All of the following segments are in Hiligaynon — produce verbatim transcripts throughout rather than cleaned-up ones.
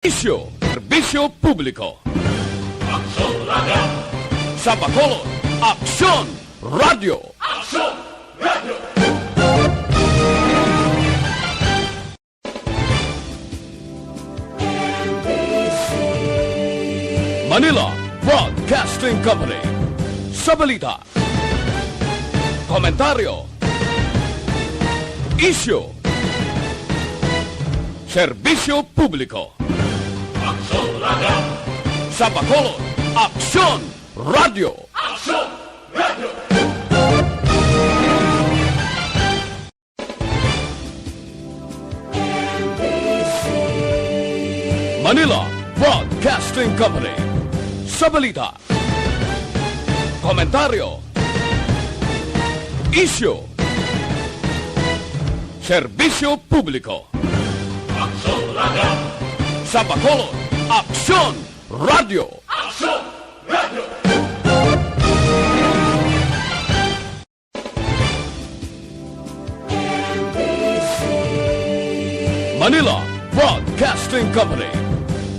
Isyu, serbisyo publiko. Aksyon Radio. Sa Bacolod, Aksyon Radio. Aksyon Radio. Manila Broadcasting Company. Sa balita, komentaryo, isyu, serbisyo publiko. Aksyon Radio. Sa Bacolod, Aksyon Radio. Aksyon Radio. Manila Broadcasting Company. Sa balita, komentaryo, isyu, serbisyo publiko. Aksyon Radio. Sa Bacolod, Aksyon Radio. Aksyon Radio. Manila Broadcasting Company.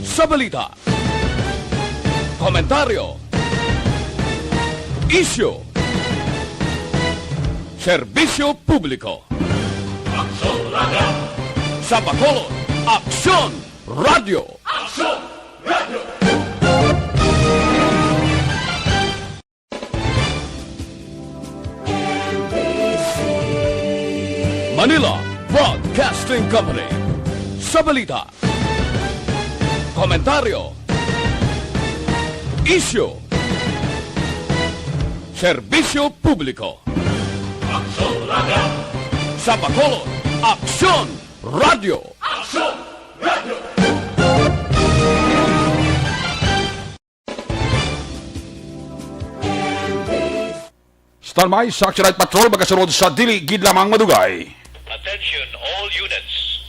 Sa balita, komentaryo, isyu, serbisyo publiko. Aksyon Radio. Sa Bacolod, Aksyon Radio. Aksyon Radio. Manila Broadcasting Company. Sa balita, komentaryo, isyu, serbisyo publiko. Aksyon Radio. Sa Bacolod, Aksyon Radio. Aksyon Radio. Standby sa Action Night Patrol, magasunod sa dili gid lamang madugay. Attention all units.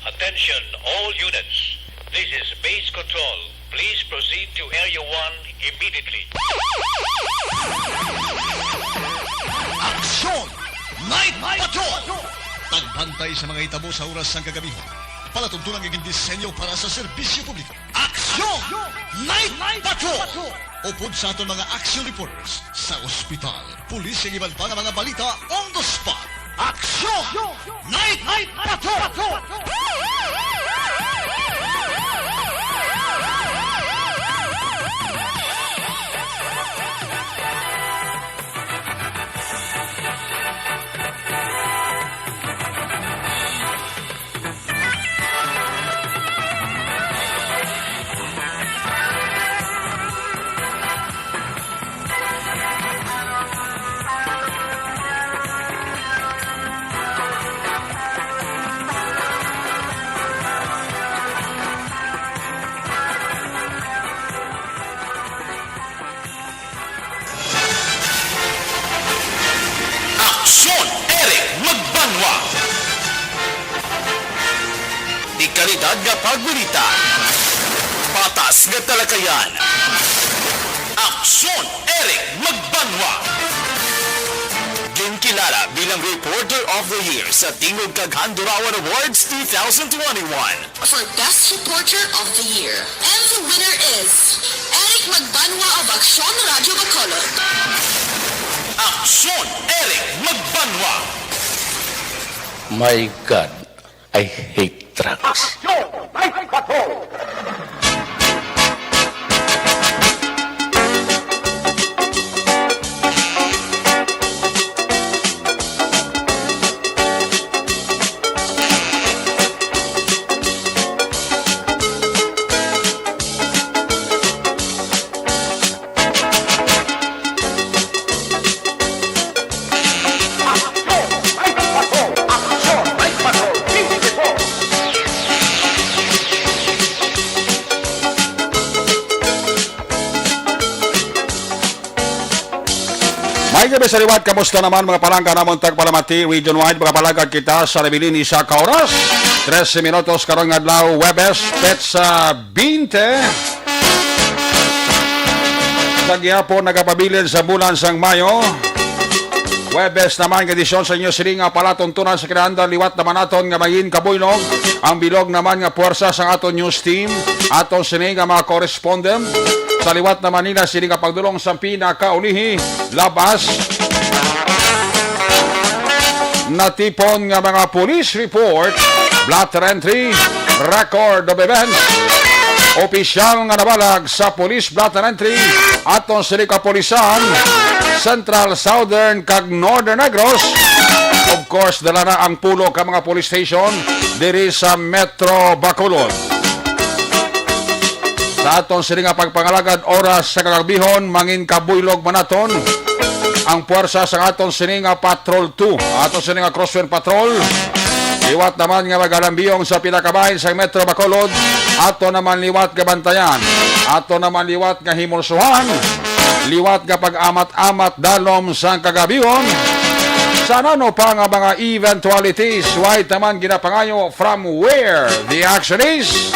Attention all units. This is Base Control. Please proceed to Area one immediately. Action! Night Patrol! Tagbantay sa mga hitabo sa oras sang kagamihan. Palatuntunan nga gindisenyo para sa serbisyo publiko. Aksyon! Night Patrol! Upod sa aton mga action reporters sa ospital, pulis, ug iban pa nga mga balita on the spot. Aksyon! Night Patrol! Aksyon, Eric Magbanwa. Di kalidad nga pagbalita, patas nga talakayan. Aksyon, Eric Magbanwa. Ginkilala bilang Reporter of the Year sa Tingog kag Handurawan Awards two thousand twenty-one. For Best Reporter of the Year. And the winner is Eric Magbanwa of Aksyon Radio Bacolod. Aksyon, Eric Magbanwa. My God, I hate drugs. Aksyon! May Patrol! Maayong gabi sa liwat. Kamusta naman, mga palangga namon tagpalamati region-wide? Mga palangga kita sa nabilin isa ka oras. Trese minutos karong adlaw, Huwebes, petsa bente. Sa gihapon, nagapabilin sa bulan sang Mayo. Huwebes naman nga edisyon sa inyo sini nga palatuntunan sa kinahanglan liwat naman naton nga mangin kabuylog ang bilog naman nga puwersa sang aton news team, aton sini nga mga correspondent sa liwat naman nila sini nga pagdulong sa pinakaulihi labas natipon nga mga police report, blotter entry, record of events, opisyal nga nabalag sa police blotter entry, aton sini kapulisan, Central, Southern, kag Northern Negros. Of course, dala na ang pulo ka mga police station diri sa Metro Bacolod. Sa aton sini nga pagpangalagad, oras sa kagabihon, mangin kabuylog man naton ang puwersa sa aton sini nga Patrol two, aton sini nga Crosswind Patrol. Liwat naman nga magalambiyong sa pinakabahin sa Metro Bacolod, ato naman liwat nga bantayan, ato naman liwat nga himulsuhan, liwat nga pag-amat-amat dalom sang kagabihon. Sa ano pa nga mga eventualities, way taman ginapangayo from where the action is.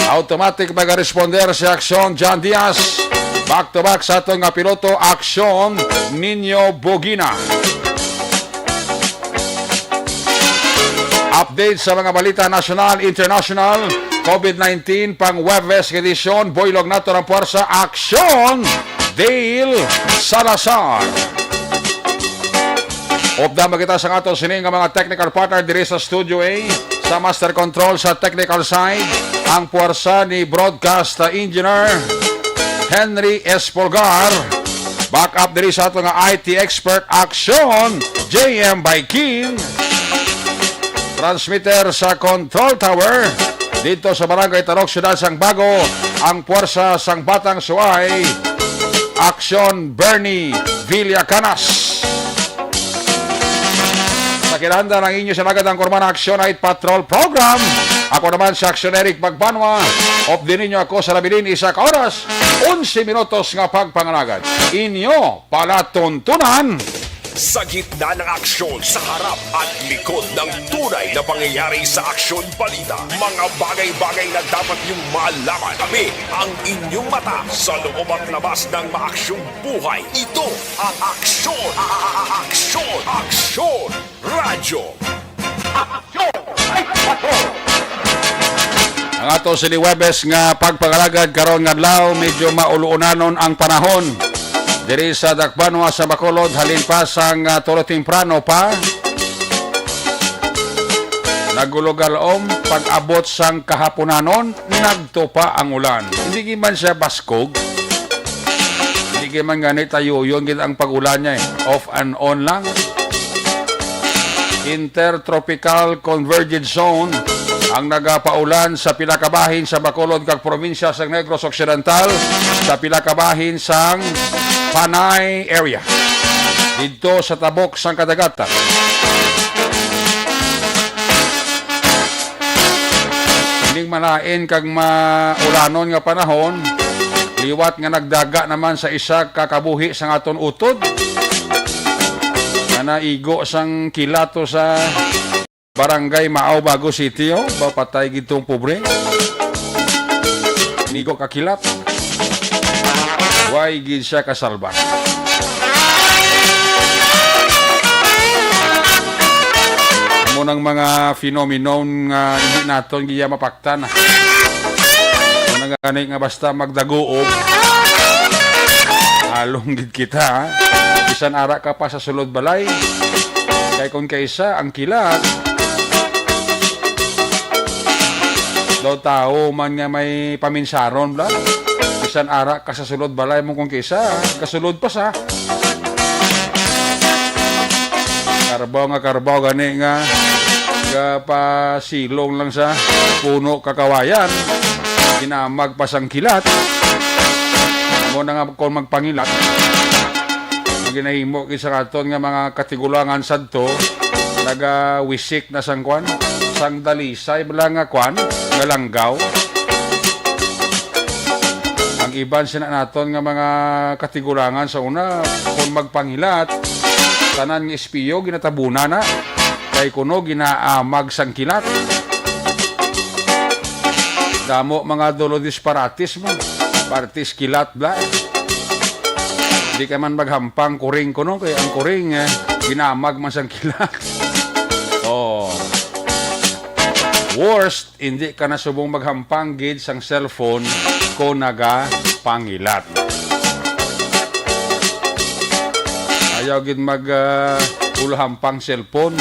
Automatic magaresponder si Aksyon John Diaz. Back to back sa aton nga piloto, Aksyon Nino Bogina. Update sa mga balita nasyonal, international, COVID nineteen, pang Huwebes edisyon, buylog nato ang puwersa, Aksyon Dale Salazar. Upda makita sa aton sini nga mga technical partner diri sa Studio A, sa master control sa technical side, ang puwersa ni broadcast engineer Henry Espolgar. Back up diri sa ato nga I T expert, Aksyon J M Baikin. Transmitter sa control tower dito sa Barangay Tarok, Siyudad sang Bago, ang puwersa sang Batang Suway, Aksyon Bernie Villacanas. Sa kinahanglan ang inyo sinagadang kurman, Aksyon Night Patrol Program. Ako naman si Aksyon Eric Magbanwa. Updi ninyo ako sa nabilin isa ka oras, onse minutos nga pagpangalagad. Inyo palatuntunan. Sa gitna ng aksyon, sa harap at likod ng tunay na pangyayari sa Aksyon Balita, mga bagay-bagay na dapat niyong malaman. Kami ang inyong mata sa loob at labas ng maaksyong buhay. Ito ang Aksyon, a-, a-, a-, Aksyon, Aksyon Radyo. Ang ato sini Huwebes nga pagpangalagad karon nga adlaw, medyo maulunanon ang panahon. Diri sa Dakbanwa sa Bacolod, halin pa sang, ah, tulo temprano pa, nagulugalom, pag-abot sang kahaponanon, nagtupa ang ulan. Hindi gid man siya baskog. Hindi gid man gani tayuyon gid ang pag-ulan niya eh. Off and on lang. Intertropical Convergence Zone ang nagapaulan sa pila ka bahin sa Bacolod kag probinsya sa Negros Occidental, sa pila ka bahin sang Panay area didto sa tabok sang kadagatan. Ining malain kag maulanon nga panahon, liwat nga nagdaga naman sa isa ka kabuhi sang aton utod, nga naigo sang kilato sa Barangay Maaw, Bago City, oh. Ba, patay gid tong pobre. Nigo ka kilat. Way gid siya kasalba. Amo nang mga phenomenon nga hindi naton giya mapaktan. Amo na gani nga basta magdaguob, along gid kita, ha? Bisan ara ka pa sa sulod balay. Kay kung kaisa ang kilat, daw tao man nga may paminsaron, bla. Bisan ara ka sa sulod balay mo, kung kaisa, kasulod pa sa. Karbaw nga karbaw gani nga gapasilong lang sa puno kakawayan. Ginamag pa sang kilat. Amo na nga kung magpangilat. Ang ginahimo gid sa aton nga mga katigulangan sadto, nagawisik na sang kwan, sang dalisay bala nga kwan, nga langgaw. Ang iban sina naton nga mga katigulangan sa una, kung magpangilat, tanan nga espiyo ginatabunan na, kay kuno ginaamag sang kilat. Damo mga dolo disparatis mo, partis kilat bla. Di ka man maghampang kuring kuno, kay ang kuring, eh, ginamag man sang kilat. Oh. Worst, hindi ka na subong maghampang gid sang cellphone kung nagapangilat. Ayaw gid mag, ah, ulahampang cellphone.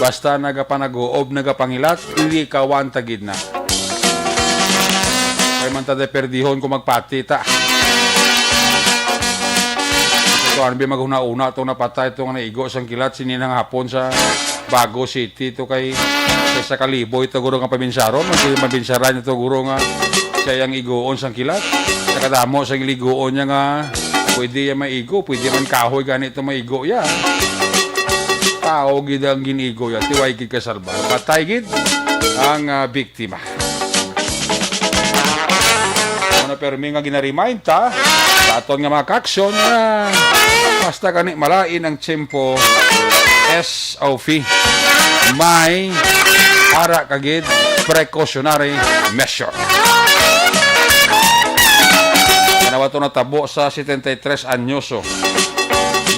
Basta nagapanag-uob, nagapangilat, likawan ta gid na. Kay man ta deperdihon kung magpati ta. Ito, ano ba, maghuna-una itong napatay, itong naigo sang kilat, sini nga hapon sa Bago City, ito kay, kay sa Kaliboy, ito guro nga pabinsaron, magpabinsaran ito guro nga siya ang igoon sang kilat. Nakadamo sa liguon niya nga pwede ya maigo, pwede man kahoy gani ito maigo ya. Tao gid ang ginigo ya, tiway gid kasalbar. Patay gid ang, ah, biktima. Ano permi nga ginaremind ta sa aton nga mga kaaksyon nga basta gani malain ang tiyempo, S O P. May ara ka gid precautionary measure. Kanawa to natabo sa setenta y tres anyoso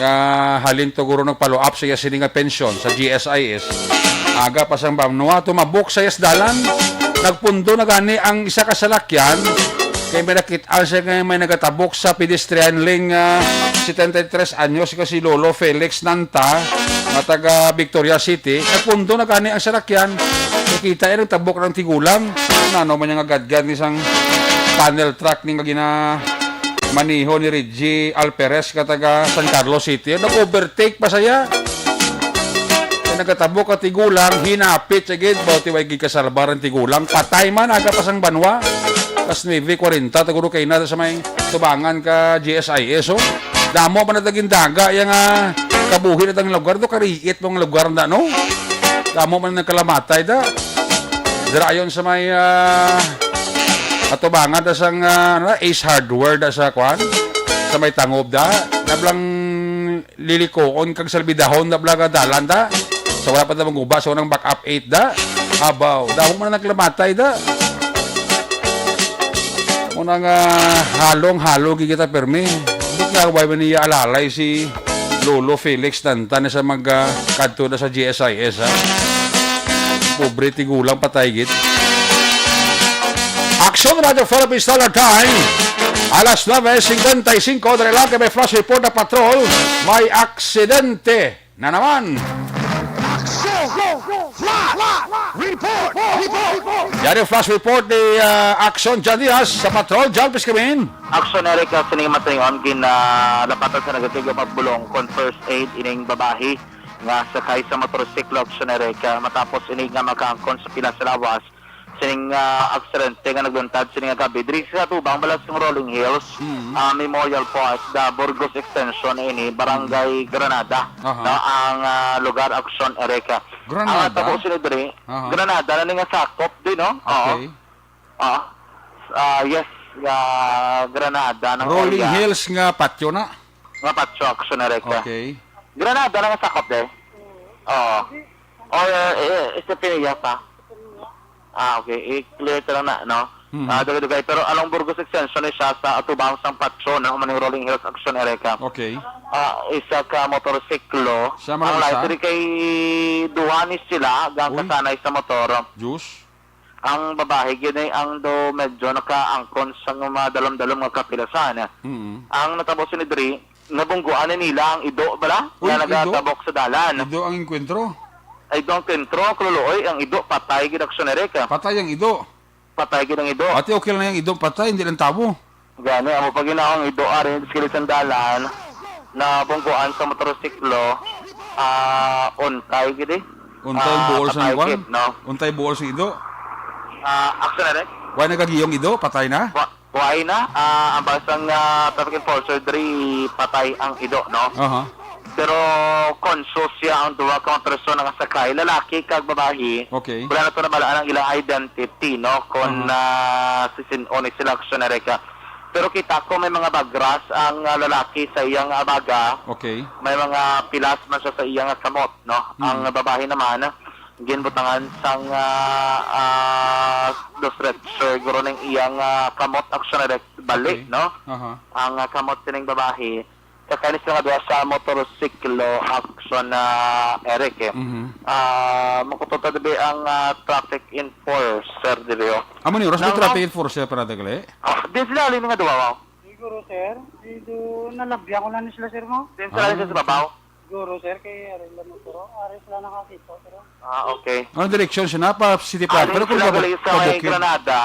nga halin to guro nagpa-low up sa iya sini nga pensyon sa G S I S. Aga pa sang banwa, tumabok sa iyas dalan. Nagpundo na gani ang isa ka salakyan kay may nakit-an siya nga may nagatabok sa pedestrian lane nga setenta y tres anyos, nga si Lolo Felix Nanta, nga taga Victoria City. Nagpundo na gani ang salakyan. Nakita niya nagtabok ng tigulang. Nano man niya nga gadgad ni sang panel truck ni nga gina maniho ni Reggie Alperes nga taga San Carlos City. Nag-overtake pa siya. Kaya nagkatabo ka tigulang, hinapit siya gid, baw ti way gid kasalbar ang tigulang. Patay man, aga pa sang banwa. Alas nuebe kwarenta, taguro kay na sa may tubangan ka G S I S, oh. Damo pa na taging daga, yang, ah, kabuhi na tang lugar, do kariit mong lugar na, no? Damo man nagkalamatay, da. Dira ayon sa may, ah, atubangan da sang, ah, ano, Ace Hardware da sa kwan, sa may Tangob da. Nablang lilikoon kag salbidahon na bala nga dalan da. Sa wala pa da manguba, so nang back up eight da. Abaw, dahon man naglamatay da. Mo na nga halong-halo gid kita permi. Bit nga way man niya alalay si Lolo Felix Tantan sa mag, ah, kadto na sa G S I S, ha? Pobre tigulang patay gid. Action Radio Philippines Standard Time. Alas nuebe cincuenta y cinco, dali lang kay may flash report na patrol. May aksidente na naman. Action! Flash! Report! Report! Yan ang flash report ni, ah, Action John Diaz sa patrol. John, please come in. Action, Eric, ah, sining matuyon, ginalapatan sa nagatigo pagbulong kon first aid ining babayi nga sakay sa motorsiklo, Action, Eric, ah, matapos ini nga makaangkon sa pilas sa lawas sining, ah, aksidente nga nagluntad sining nga gab-i diri sa tubang balas sang Rolling Hills, Mm. ah, Memorial Park, the Burgos Extension ini, Barangay Mm. Granada, Aha. no, ang, ah, lugar, Action, Eric. Granada? Ang tabo sila diri, Aha. Granada na ni nga sakop din, no? Oo. Okay. Ah, ah, yes, ah, Granada ng Rolling area. Hills nga patyo na? Nga patyo, Action, Eric. Okay. Granada na nga sakop, eh. Oo. Or, eh, Estefania pa. Ah, okay. I-clear ta lang na, no? Mhm. Ah, dugay-dugay. Pero along Burgos Extension ni siya sa atubang sang patyo na human ning Rolling Hills, Action, Eric. Okay. Ah, isa ka motorsiklo. Siya man Ang isa? lighter kay duha ni sila, gang Uy. kasanay sa motor. Diyos. Ang babayi gid ay ang do medyo nakaangkon sa mga dalom-dalom nga kapilasan. Mm. Ang natabo sini diri, nabungguan na nila ang ido bala Uy, nga ido? nagatabok sa dalan. Ido ang engkwentro? Ay, ido ang engkwentro, kaluluoy, ang ido patay gid, Action, Eric. Patay ang ido? Patay gid ang ido. Ate, okay lang yung ido patay, hindi lang tabo. Gani, amo pa ginahong ido ari sa kilid sang dalan, nabungguan sa motorsiklo, ah, untay gid eh. Untay ang Ah, buol sa patay lugar? gid, no? Untay buol sa ido? Ah, Action, Eric? Why nagagiyong ido? Patay na? Wa-, why na? Ah, ang basang, ah, traffic enforcer diri, patay ang ido, no? Aha. Pero conscious siya ang duha ka mga persona nga sakay, lalaki kag babayi. Okay. Wala na to nabalaan ang ilang identity, no? Kung Aha. na si sin-, o ni sila, Action, Eric. Pero kita ko may mga bagras ang, ah, lalaki sa iyang, ah, baga. Okay. May mga pilas man siya sa iyang, ah, kamot, no? Mm. Ang babayi naman, ginbutangan sang, ah, ah, dos stretcher, guro ning iyang, ah, kamot, Action, Eric, bali, Okay. no? Aha. Ang, ah, kamot sining babayi, Sa kanis nga duha sa motorsiklo, action na, Eric, eh. Mhm. Ah, makutob ta dibi ang, ah, traffic enforcer diri, oh. Amo ni, oras may Nang traffic enforcer para dagali? Ah, di sila alin nga duha, wow. Siguro, sir. Medyo nalabyan ko na ni sila, sir, mo. Din sila Ah. sa babaw. Siguro, sir, kay ari lang mo, sir. Ari sila nakakita, sir. Ah, okay. Anong direksyon siya na? Pa City Park? Ari Pero kung sila mabuk-, gali sa may mabukid. Granada,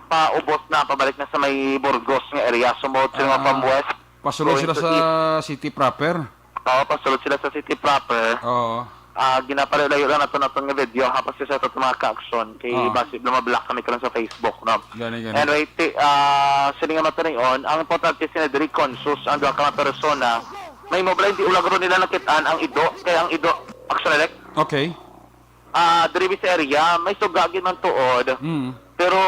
pa ubos na, pabalik na sa may Burgos nga area. Sumod sila Ah, from west, pasulod going sila to sa east. City proper? Oo, pasulod sila sa city proper. Oo. Ah, ginapalayo-layo lang nato naton nga video, ha, kasi sa ato mga ka-action, kay Oo. basi lumablock kami karon sa Facebook, no? Gani, gani. Anyway, ti-, ah, sini nga matanion, ang importante sila diri conscious ang duha ka mga persona. May mo pala, hindi ulagro nila nakitaan ang ido, kaya ang ido, action, Eric. Okay. Ah, diri sa area, may suga gid man tuod. Mm. Pero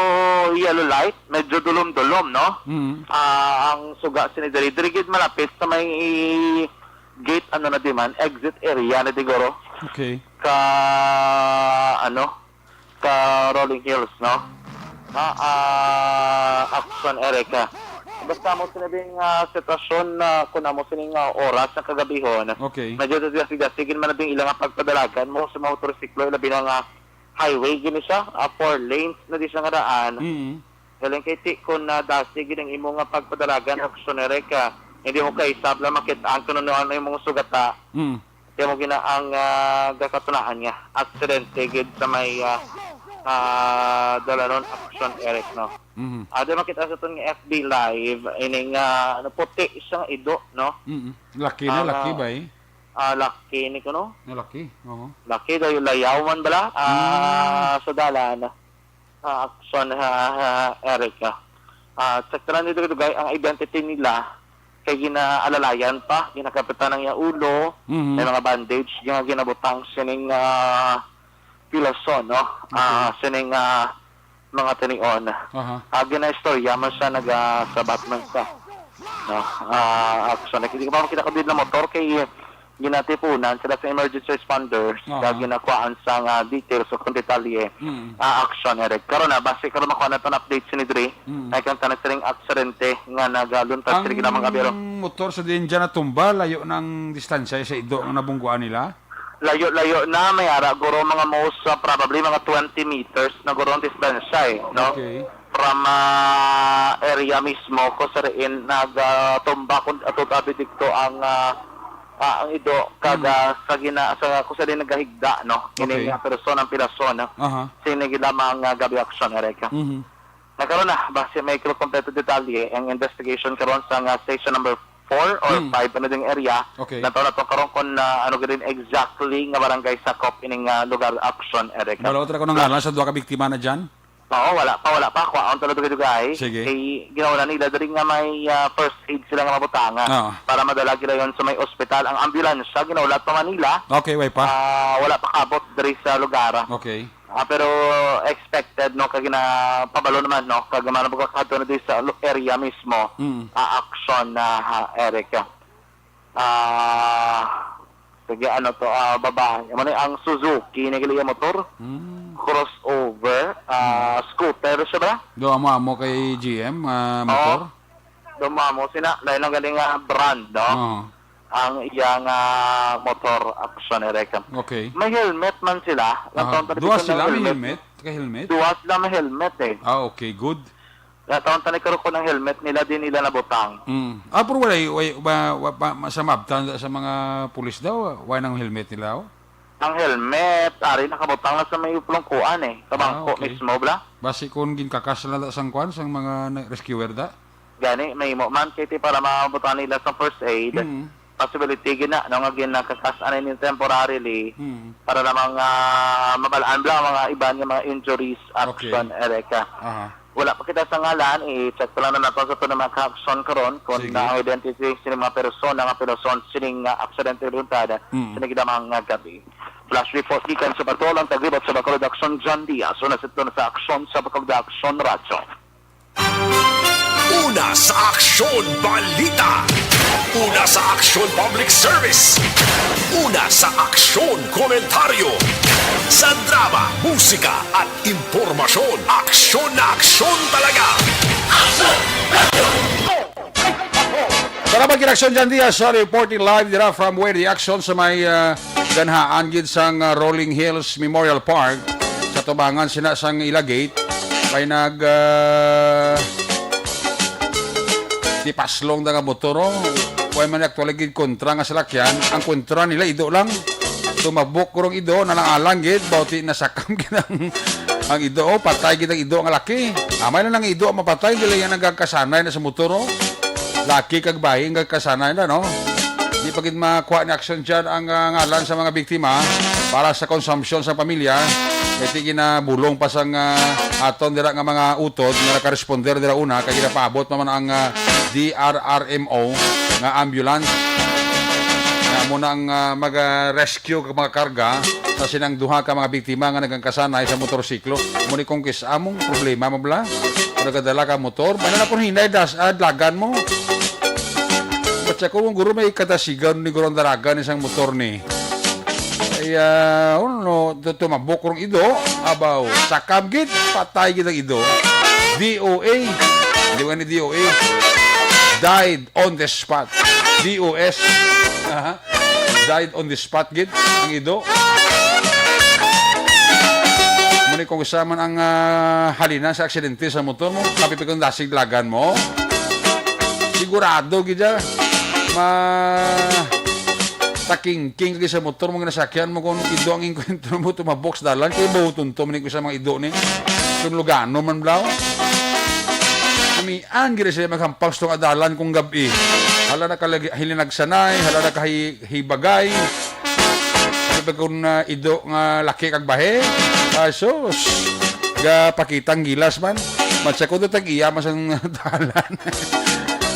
yellow light, medyo dulom-dulom, no? Mm. Ah, ang suga sini diri, diri gid malapit sa may gate, ano na di man, exit area na siguro. Okay. Ka, ano, ka Rolling Hills, no? Ah, ah, action, Eric, ah. Basta mo sinabing, ah, sitwasyon na kung amo sining, ah, oras sa kagabihon, Okay. medyo dasigasig man na ding ilang pagpadalagan mo sa motorsiklo, labi na nga highway gini siya, ah, four lanes na di siya nga daan. Mm. Galing kay ti, kung nadasig gid ang imo nga pagpadalagan, action, Eric, ah, hindi mo kaisab lang makita ang kung ano ang imong sugata. Mm. Kaya mo gina ang, ah, gakatunaan nga aksidente gid sa may, ah, ah, dalanon, action, Eric, no? Mhm. Ah, di makita sa itong F B Live, ining, ah, ano, puti siya nga ido, no? Mm-mm. Laki na, Ang, laki ah, ba eh? ah, laki ni kuno? Na laki, oo. Laki daw yung layaw man bala, ah, Mm. sa dalan. Ah, action, ha, ha, Eric, ah. Ah, check na lang dito, dugay ang identity nila. Kay ginaalalayan pa, ginakapitan ang iyang ulo, Mhm. may mga bandage, nga ginabutang sining, ah, pilason, no? Ah, Okay. sining, ah, mga tinion. Aha. Ah, ginaistorya man siya, nagasabat man siya. No? Ah, action. Hindi ko pa makita ko din na motor kay ginatipunan sila sa emergency responders, Aha. kag ginakuhaan sa nga details o kung detalye, Mm. ah, action, Eric. Karon na, base karon makuha nato ang update sini diri. Mm. Ay kang tanan sining aksidente nga nagaluntad sini ginamang abiro. Ang motor sa diin dyan natumba, layo ng distansya sa ido nga nabungguan nila? Layo-layo na, may ara, guro, mga most, ah, probably mga twenty meters na guro ang distansya, eh, no? Okay. From, ah, area mismo, kung sa diin nag, ah, tumba, kung ato tabi dito ang, ah, ah, ang ido, kag, Mm. ah, sa gina-, sa, kung sa diin nagahigda, no? Kini Okay. nga person, ang pilason, no? Aha. Sini gid lamang nga gabi action, Eric. Mhm. Na karon na, base may kompleto detalye ang investigation karon sa nga station number four or Hmm. five, ano ding area. Okay. Nataw na to karon kung, ah, ano gid exactly nga barangay sakop ining, ah, lugar action, Eric. Wala otra ko nang ngalan sa duha ka biktima na dyan? Oo, wala pa, wala pa. Kuwaon to na dugay-dugay. Sige. Kay ginauna nila diri nga may, ah, first aid sila nga mabutanga Oo. para madala gila yon sa may ospital. Ang ambulansya, ginaula pa Manila. Okay, way pa. Ah, wala pa kabot diri sa lugar. Okay. Ah, pero expected, no, kag ginapabalo naman, no, kag man pagkakadto na di sa lo-, area mismo, Mm. ah, action na, ha, Eric. Ah, sige, ano to, ah, babae. Amo ni ang Suzuki, ni gali nga motor. Mm. Crossover, ah, Mm. scooter siya ba? Do, amo, amo kay G M, ah, Oo. motor? Do, amo, sina, lain lang galing nga brand, no? Oo. Ang iyang, ah, motor action, Eric. Okay. May helmet man sila. Aha. Nataon pa Duha dito ng sila may helmet. helmet? Ka-helmet? Duha sila may helmet, eh. Ah, okay, good. Nataon pa ni Karuko ng helmet nila, di nila nabutang. Mm. Ah, pero wala, wala, wa-, wa-, pa-, sa mabtan sa mga pulis daw, wala nang helmet nila, oh? Ang helmet, ari nakabutang na sa may plungkuan, eh. Sa Ah, bangko okay. mismo, bla? Basi kung ginkakas na lang sang kwan, sang mga na-, rescuer da? Gani, may mo man, kay ti para mabutan nila sa first aid, Mm. possibility gina, no, nga ginakakas-an ni temporarily, Mm. para lamang, ah, mabalaan bla ang mga iban nga mga injuries, Okay. action, Erica. Aha. Wala pa kita sa ngalan, i-check pa lang na nato sa ito ng mga action karon kung Sige. na ang identity sa mga persona nga pinuson sining, ah, aksidente luntad Mm. sa nagdamang nga gabi. Flash report gikan sa Batol, ang taglibot sa Bacolod Action, John Diaz. Una sa ito na sa action sa Bacolod Action Radyo. Una sa Aksyon Balita. Una sa Aksyon Public Service. Una sa Aksyon Komentaryo. Sa drama, musika at impormasyon, aksyon na aksyon talaga. Aksyon! Para magkita Action Jan Diaz, sorry, reporting live dira from where the action sa may, ah, ganhaan gid sang, ah, Rolling Hills Memorial Park sa tubangan sina sang ila gate. May nag, ah, tipaslong da nga motor, oh. Way man actually gid kontra nga salakyan. Ang kontra nila, ido lang. Tumabok kurong ido, nalang-alang gid, bauti nasakam gid ang, ang ido, oh. Patay gid ang ido nga laki. Amay na lang ido ang mapatay, dili yan nagkakasanay na sa motor, oh. Laki kag bayi ang nagkasanay na, no? Di pa gid makuha ni action dyan ang, ah, ngalan sa mga biktima para sa konsumpsyon sa pamilya. Kay ti ginabulong pa sang, ah, aton dira nga mga utod nga nakaresponder dira una, kay ginapaabot pa man ang, ah, D R R M O nga ambulance. Nga mo na ang, ah, mag, ah, rescue kag mga karga sa sinang duha ka mga biktima nga nagangkasanay sa motorsiklo. Mo ni kung kis among problema, mabla? Kung nagadala ka motor, bala na kung hinay das, ah, dalagan mo. Ba't siya kung guro may kadasigan ni guro ang dalagan isang motor ni? Ay, ah, ano, tu-, tumabok rong ido, abaw, sakam gid, patay gid ang ido. D O A, di ba ni D O A? Died on the spot. D O S. Aha. Died on the spot gid ang ido. Muni kung sa man ang, ah, halina sa aksidente sa motor mo, kapipikon dasig lagan mo. Sigurado gid siya. Ma-, takingking lagi sa motor mo, ginasakyan mo, kung ido ang engkwentro mo, tumabok sa dalan, kay buhuton to, maning ko sa mga ido ni. Kung lugano man, blaw. Kamian gid sila maghampang sa tong adalan kung gabi. Hala na ka lagi, hilinagsanay, hala na ka hi-, hibagay. Sabi ko na ido nga laki kag bahe. Ah, sus. Ga pakitang gilas man. Matsa ko to tag iya masang dalan.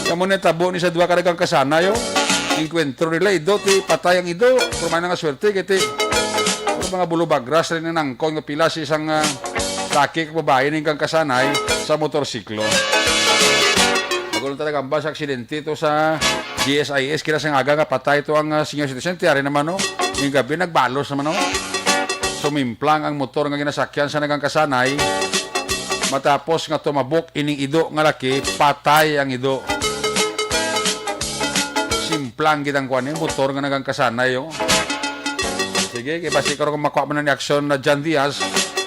Kamo na tabo ni sa duha ka dagang kasanay, oh. Enkwentro nila, ido, ti patay ang ido. Pero may nga swerte, kay ti, pero mga bulubagras rin ang nangkon nga pila si isang, ah, laki kag babae ning kang kasanay sa motorsiklo. Magulo talaga ang bus aksidente to sa G S I S, kira sa nga aga nga patay to ang, ah, senior citizen. Tiyari naman, no? Yung gabi, nagbalos naman, no? Sumimplang ang motor nga ginasakyan sa nagang kasanay. Matapos nga tumabok ining ido nga laki, patay ang ido. Simplang gid ang kuwan, eh, motor nga nagang kasanay, oh. Sige, kay basi karon kung makuha man na ni aksyon na John Diaz,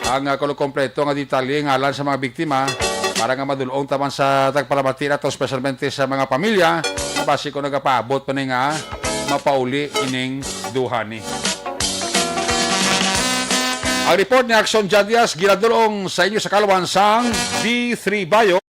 ang, ah, kulo kompleto nga detalye, ngalan sa mga biktima, para nga madulong taman sa tagpalamati nato, especialmente sa mga pamilya, basi kung nagapaabot pa ni nga mapauli ining duha ni. Ang report ni Action John Diaz, ginadulong sa inyo sa kalawan sang D three Bayo.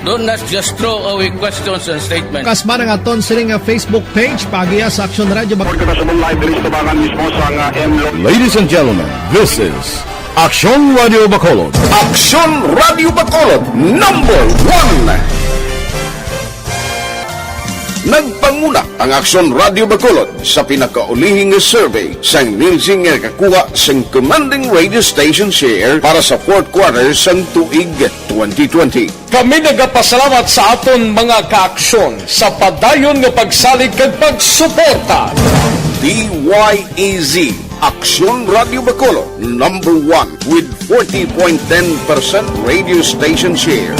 Don't not just throw away questions and statements. Kasma nga aton sini nga Facebook page, paagiha sa Aksyon Radio Bak- Report kita sa live diri sa tabangan mismo sa nga M Lo- Ladies and gentlemen, this is Aksyon Radio Bacolod. Aksyon Radio Bacolod, number one. Nagpanguna ang Aksyon Radio Bacolod sa pinakaulihi nga survey sang Nielsen nga nakakuha sang commanding radio station share para sa fourth quarter sang tuig twenty twenty. Kami nagapasalamat sa aton mga kaaksyon sa padayon nga pagsalig kag pagsuporta. D Y E Z, Aksyon Radio Bacolod, number one with forty point ten percent radio station share.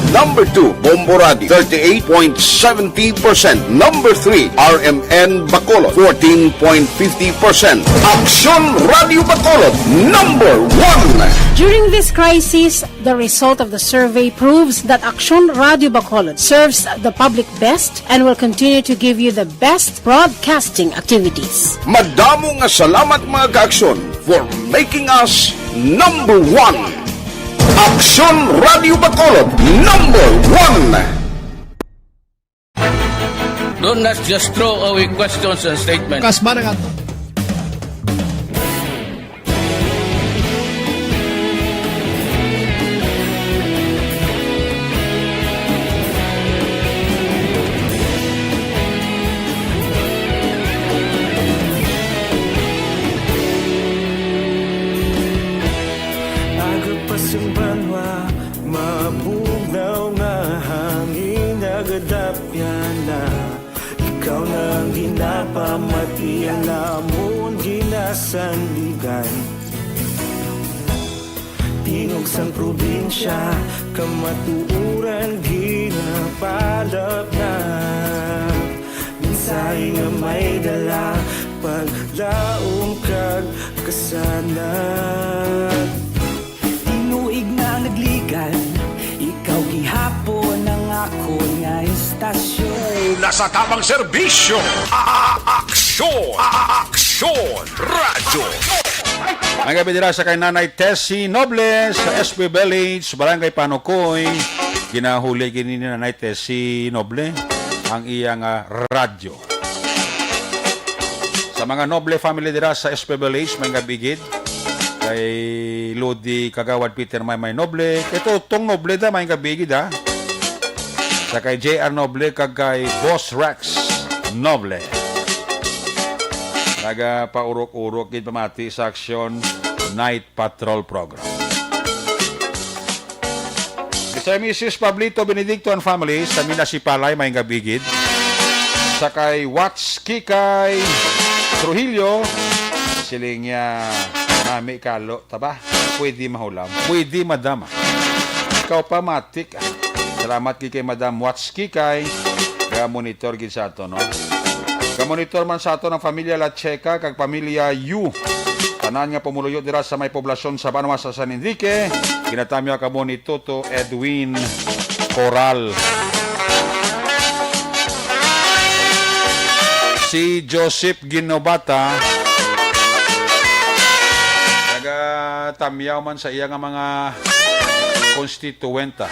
Number two, Bombo Radio, thirty-eight point seventy percent. Number three, R M N Bacolod, fourteen point fifty percent. Aksyon Radio Bacolod, number one. During this crisis, the result of the survey proves that Aksyon Radio Bacolod serves the public best and will continue to give you the best broadcasting activities. Madamo nga salamat, mga kaaksyon, for making us number one. Aksyon Radio Bacolod, number one. Don't not just throw away questions and statements. Kasma nga Aga pa sing banwa, mabugnaw nga hangin, nagadapyan na. Ikaw na ang ginapamati, ang amon ginasandigan. Tingog sang probinsya, kamatuoran ginapalapnap. Mensahe nga may dala, paglaom kag kasanag. Tinuig na ang nagligan, ikaw gihapon ang akon nga istasyon. Nasa tamang serbisyo, a-, a-, aksyon, a-, a-, aksyon, radyo. Ang gabi dira sa kay Nanay Tessie Noble sa S P Village, Barangay Panukoy. Ginahuli gini ni Nanay Tessie Noble ang iyang, ah, radyo. Sa mga Noble family dira sa S P Village, may nga bigid. Kay Lodi Kagawad Peter Maymay Noble. Kay Totong Noble da, may nga bigid, ha. Sa kay J R Noble, kag kay Boss Rex Noble. Nagapaurok-urok gid pamati sa Aksyon Night Patrol Program. Sa Missus Pablito Benedicto and family sa Minasipalay, may nga bigid. Sa kay Watts Kikay Trujillo, siling niya, "Mami, kalo ta ba? Pwede mahulam? Pwede madama." Ikaw pa, matik, ah. Salamat gid kay Madam Watts Kikay. Ga-monitor gid sa ato, no? Ga-monitor man sa ato ang pamilya La Checa kag pamilya Yu. Tanan nga pumuluyo dira sa may poblasyon sa Banwa sa San Enrique, ginatamyaw kamo ni Toto Edwin Coral. Si Joseph Ginobata, nagatamyaw man sa iya nga mga konstituwente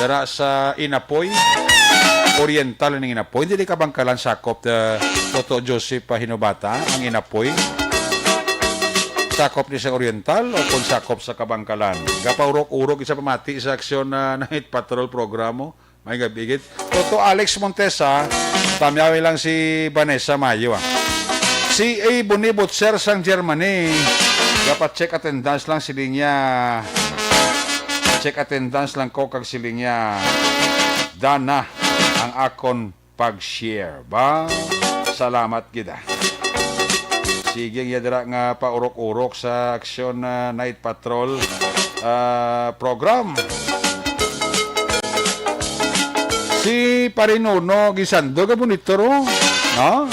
dira sa Inapoy Oriental ning Inapoy. Dili Kabangkalan sakop, uh, Toto Joseph, uh, Hinobata, ang Inapoy. Sakop ni sa Oriental o kung sakop sa Kabangkalan. Gapaurok-urok isa pamati sa Aksyon, uh, Night Patrol programo. May gabigit. Toto Alex Montesa, tamyawi lang si Vanessa Mayo, ah. Si A Bonibot, sir, sang Germany. Dapat check attendance lang, siling niya. Check attendance lang ko kag siling niya, "Dana ang akon pag-share." Ba? Salamat gid, ah. Sige, iya dira nga paurok-urok sa Aksyon, ah, Night Patrol, ah, program. Si Pare Nono Gisando, ka bonito ro, no?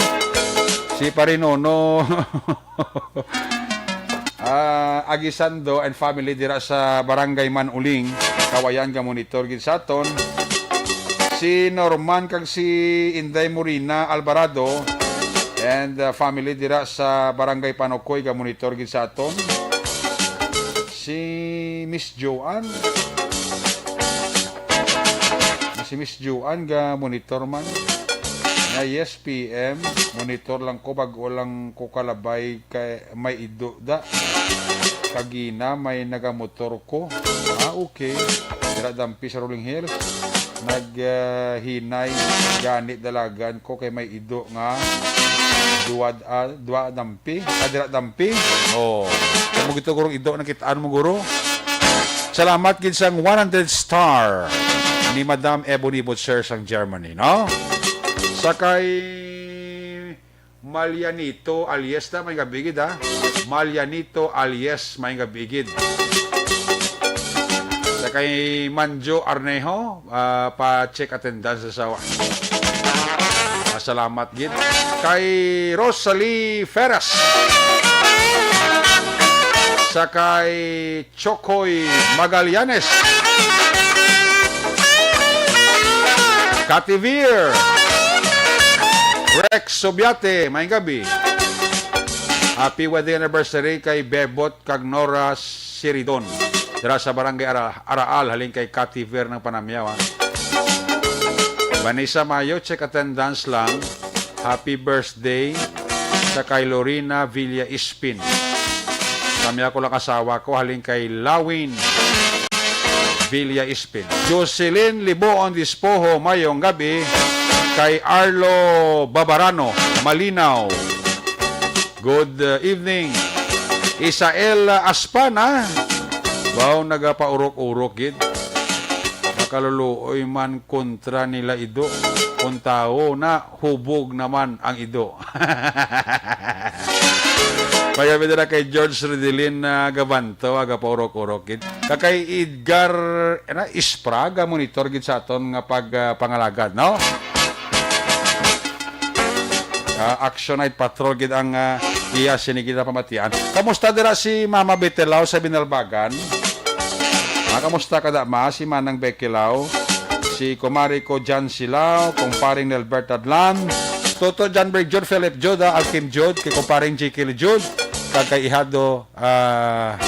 Si Pare Nono Ah, Aguisando and family dira sa Barangay Manuling, Kawayan, ga-monitor gid sa aton. Si Norman kag si Inday Morina Alvarado and, uh, family dira sa Barangay Panukoy, ga-monitor gid sa aton. Si Miss Joanne. Si Miss Juan ga monitor man. Na, "Yes, P M. Monitor lang ko, bag-o lang ko kalabay kay may ido da. Kagina may nagamotor ko." Ah, okay. Dira dampi sa Rolling Hills. Nag, ah, hinay gani dalagan ko kay may ido nga duwa, ah, duwa dampi. Ah, dira dampi. Oh. Kamo gito gurong ido nakitaan mo, guro. Salamat gid sang one hundred star ni Madam Ebony Butcher sang Germany, no? Sa kay Malianito Aliesta, may gabi gid, ha? Malianito Alies, may gabi gid. Sa kay Manjo Arnejo, ah, pa-check attendance sa sawa. Ah, salamat gid. Kay Rosalie Ferres. Sa kay Chokoy Magallanes. Kativir. Rex Subiate, may gabi. Happy wedding anniversary kay Bebot kag Nora Siridon. Dira sa Barangay Ara-, Araal, halin kay Kativir ng Panamyaw, ha. Vanessa Mayo, check attendance lang. Happy birthday sa kay Lorena Villa Ispin. Kami ako lang asawa ko, halin kay Lawin Villa Ispin. Jocelyn Liboon Dispoho, mayong gabi. Kay Arlo Babarano, Malinaw. Good, uh, evening. Isael, uh, Aspana. Baw nagapaurok-urok gid. Nakaluluoy man kontra nila ido. Kung tao na, hubog naman ang ido. Pagabi na kay George Redilin na gabanto, agapaurok-urok gid. Kakay Edgar, na, Ispraga, monitor gid sa aton nga pag, ah, pangalagad, no? Ah, Action Night Patrol gid ang, ah, iya sini gid na pamatian. Kamusta dira si Mama Betelao sa Binalbagan? Ah, kamusta ka da, ma? Si Manang Becky Lao, si Kumari ko Jan Silao, Kumparing Nelbert Adlan, Toto John Berg Jud, Philip Jud, ah, Alkim Jud, kay Kumparing Jekyll Jud, kag kay Ihado, ah,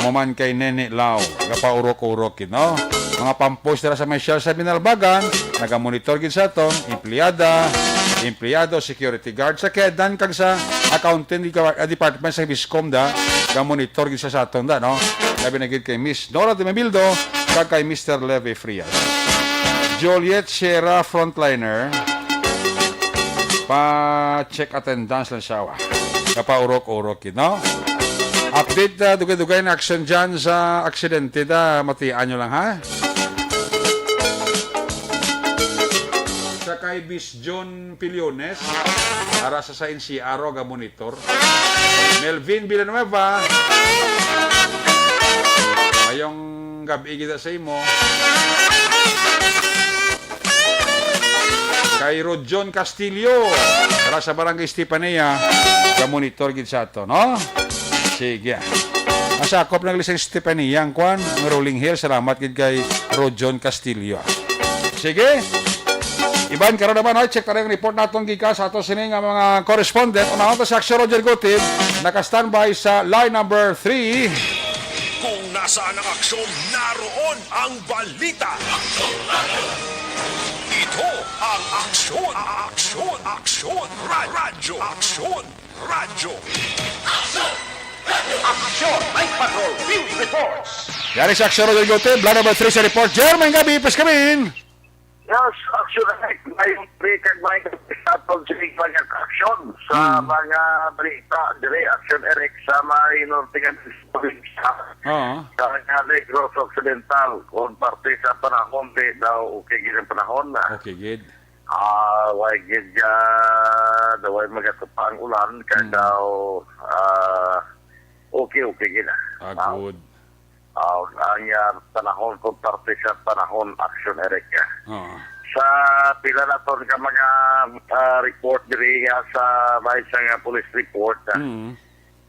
amo man kay Nene Lao, gapaurok-urok gid, no? Mga pampos dira sa may Shell sa Binalbagan, nagamonitor gid sa aton, empleyada, empleyado, security guard sa Kedan kag sa accounting di-, ah, department sa Biscom da, gamonitor gid sa, sa aton da, no? Labi na gid kay Miss Nora de Memildo kag kay Mister Levy Frias. Juliet Sierra, frontliner, pa-check attendance lang siya, wa. Kapaurok-urok gid, no? Update, ah, dugay-dugay na action dyan sa aksidente, da. Matian nyo lang, ha? Sa kay Bis John Piliones, ara sa, sa N C R, ga monitor. Melvin Villanueva, mayong gabi gid sa imo. Kay Rojon Castillo, ara sa Barangay Estefania, ga monitor gid sa ato, no? Sige. Masakop na gali sa Estefania ang kwan, ang Rolling Hills. Salamat gid kay Rojon Castillo. Sige. Iban, karon naman, ay, check tayo ang report naton gikan sa ato sini nga mga correspondent. Unahon ta si Action Roger Gutib, naka-standby sa line number three. Kung nasaan ang aksyon, naroon ang balita. Ito ang Aksyon, Aksyon, Aksyon, Ra-, Radyo, Aksyon, Radyo. Aksyon! Night Patrol Field Reports! Yari si Aksyon Roger Gutib, line number three sa report. Jermaine Gabi, Ipis Kamin! Yes, Aksyon Night. Mayong pre kag may atong sinig mga aksyon sa Hmm. mga balita. Diri, Aksyon Eric, sa may norte nga probinsya. Oo. Sa mga Negros Occidental, kung parte sa panahon, di daw okay gid ang panahon na. Okay gid. Ah, way gid ka, daw way magatupa ang ulan, kag Hmm. daw, ah, okay, okay gid, ah. Ah, Ah, good. ah, ang, ah, panahon, kung parte sa panahon, Aksyon Eric, ah. Oo. Sa pila na ton ka mga, ah, report diri nga sa, may isa nga police report, ah. Mm.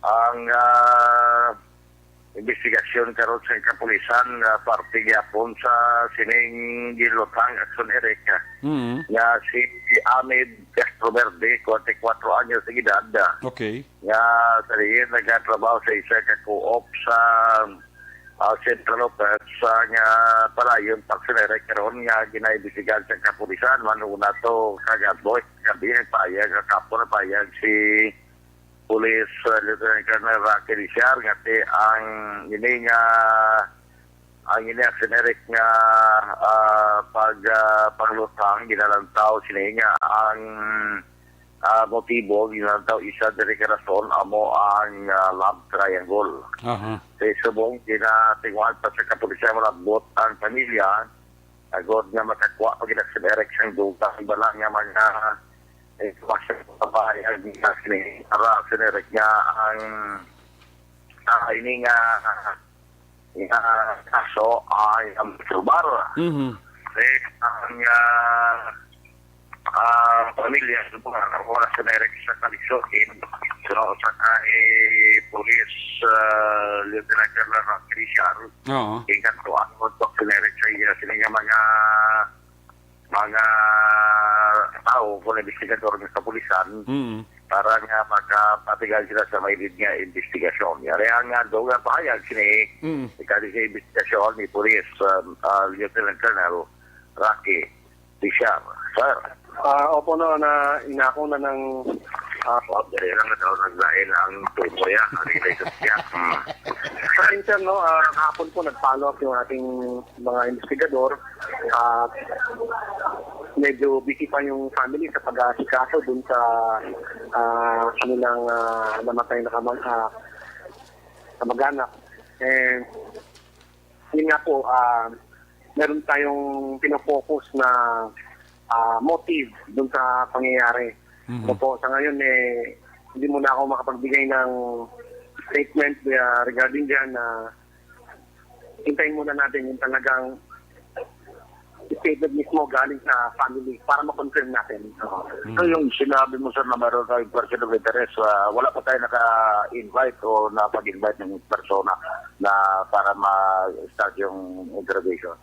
Ang, ah, investigasyon karon sa kapulisan nga parte gyapon sa sining ginlutang, Aksyon Eric, Mm. nga si Ahmed Castro Verde, forty-four anyos ang edad, Okay. nga sa diin nagatrabaho sa isa ka co-op sa Ah, Central Office, ah, nga palayon, Pax Venere, karon nga ginaimbestigahan sa kapulisan. Manuna to kagabi, gabi, nagpahayag, kahapon nagpahayag si Police, ah, Lieutenant Colonel Rocky Lisiar, nga ti ang ini nga, ang ini Pax Venere nga, ah, pag, ah, panglutang, ginalantaw sini nga ang, ah, motibo, ginalantaw, isa diri ka rason amo ang, ah, love triangle. Aha. Sa subong, ginatinguhan pa sa kapulisan, malabot ang pamilya, agod nga makakuha pa gid ang Pax Venere sang dugang bala nga mga, eh, impormasyon sa bahay ang gikas ni para Pax Venere nga ang, ah, ini nga, nga kaso ay ang Subar. Mhm. Eh, ang, ah, ah, pamilya, sa mga wala sa direct sa kalisod, eh, so, sa kay Police, ah, Lieutenant Colonel Rocky Lisiar, Oo. Ingat ko, ano, Doc Generic sa iya, sila nga mga, mga tao, kung investigador ng kapulisan, Mm. para nga makapatigan sila sa may lead nga investigasyon. Yari ang, ah, dugang pahayag sini, Mm. ikali sa investigasyon ni Police, um, ah, Lieutenant Colonel Rocky Lisiar. Sir. Ah, opo, no, na inako na ng, ah, Oh, dali lang, ito, naglain ang tubo, ya. Ang ito, ya. Hmm. Sa inter, no, ah, kahapon po nag-follow up yung ating mga investigador. Ah, medyo busy pa yung family sa pag-aasikaso dun sa, ah, kanilang, ah, namatay na kamag-, ah, kamag-anak. And yun nga po, ah, meron tayong pinofocus na, ah, motive dun sa pangyayari. Mhm. So po, sa ngayon, eh, hindi muna ako makapagbigay ng statement, ah, regarding dyan. Na hintayin muna natin yung talagang statement mismo galing sa family para ma-confirm natin. Oo. Mm. So, yung sinabi mo, sir, na meron kayong person of interest, ah, wala pa tayo naka-invite o napag-invite ng persona na para ma-start yung interrogation?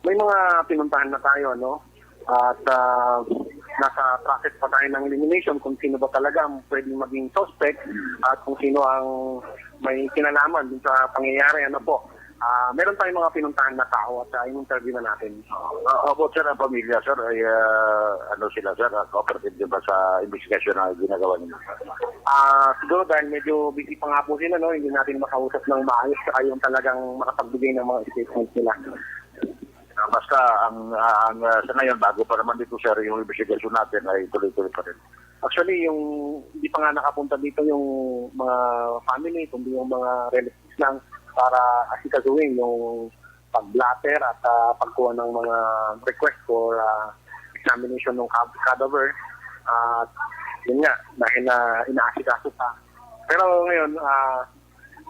May mga pinuntahan na tayo, no? At, ah, nasa process pa tayo ng elimination kung sino ba talaga ang pwedeng maging suspect at kung sino ang may kinalaman dun sa pangyayari, ano po. Ah, meron tayong mga pinuntahan na tao at, ah, in-interview na natin. Ah, opo, sir, ang pamilya, sir, ay, ah, ano sila, sir, ah, cooperative din ba sa investigasyon na ginagawa ninyo? Ah, siguro dahil medyo busy pa nga po sila, no, hindi natin makausap ng maayos saka yung talagang makapagbigay ng mga statement nila. Ah, basta ang, ah, ang, ah, sa ngayon, bago pa naman dito, sir, yung investigasyon natin ay tuloy-tuloy pa rin. Actually, yung hindi pa nga nakapunta dito yung mga family, kundi yung mga relatives lang para asikasuhin yung pag-blotter at, ah, pagkuha ng mga request for, ah, examination ng cad-, cadaver. At yun nga, dahil na inaasikaso pa. Pero ngayon, ah,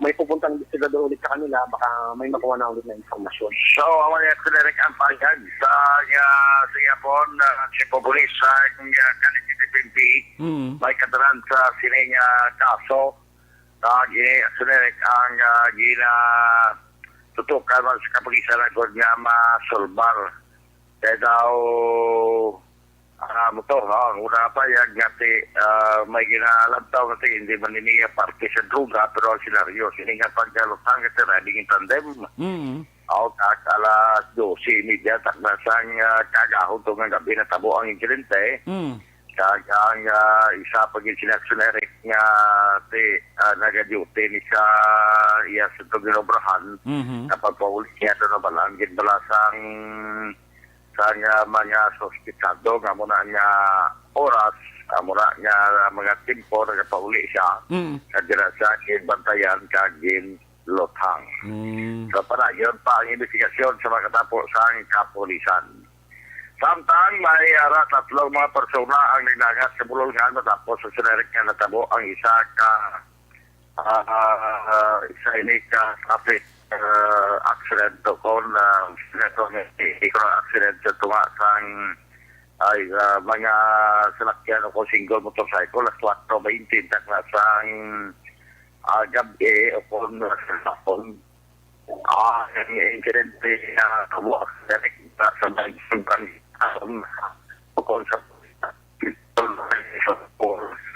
may pupuntang investigador ulit sa kanila, baka may makuha na ulit na informasyon. So, amo ni Direk ang pahayag sa, ah, sa gihapon, ah, Chief of Police sa, ah, Cavite P N P, Mm. may katanan sa sining, ah, kaso. Sa gini, Direk, ang, ah, gina tutukan man sa kapulisan agod nga masulbar. Kaya daw, ah, mo to, no? Ang una pa, yung nga ti, ah, may ginalantaw na ti, hindi man niya parte sa droga, pero ang senaryo, sini nga pagkalutang ka ti riding in tandem. Mm. Ako, kag alas dose y media, takna sang, ah, kagahon to nga gabi natabo ang insidente. Mm. Kag ang, ah, isa pa gid sila aksyonerik nga ti, ah, nagaduty ni sa iya sa ginobrahan, Mhm. nga pagpauli niya doon na balaan gid bala sang, sang, ah, mga suspitsado nga muna nga oras, ah, muna nga mga timpo nagapauli siya. Mm. Kag dira siya ginbantayan kag ginluthang. Mm. So, padayon pa ang investigasyon sa makatapo sang kapulisan. Samtang may ara tatlong mga persona ang nagdangat sa bulolngan matapos sa sinerik nga natabo ang isa ka, ah, ah, isa ini ka traffic, ah, accident o kon, ah, ito nga vehicular accident sa tunga sang ay, ah, mga salakyan o kon single motorcycle, alas kwatro baynte takna sang, ah, gab-i o kon sa hapon. Ah, ang insidente nga kabuak sa may Bukon sa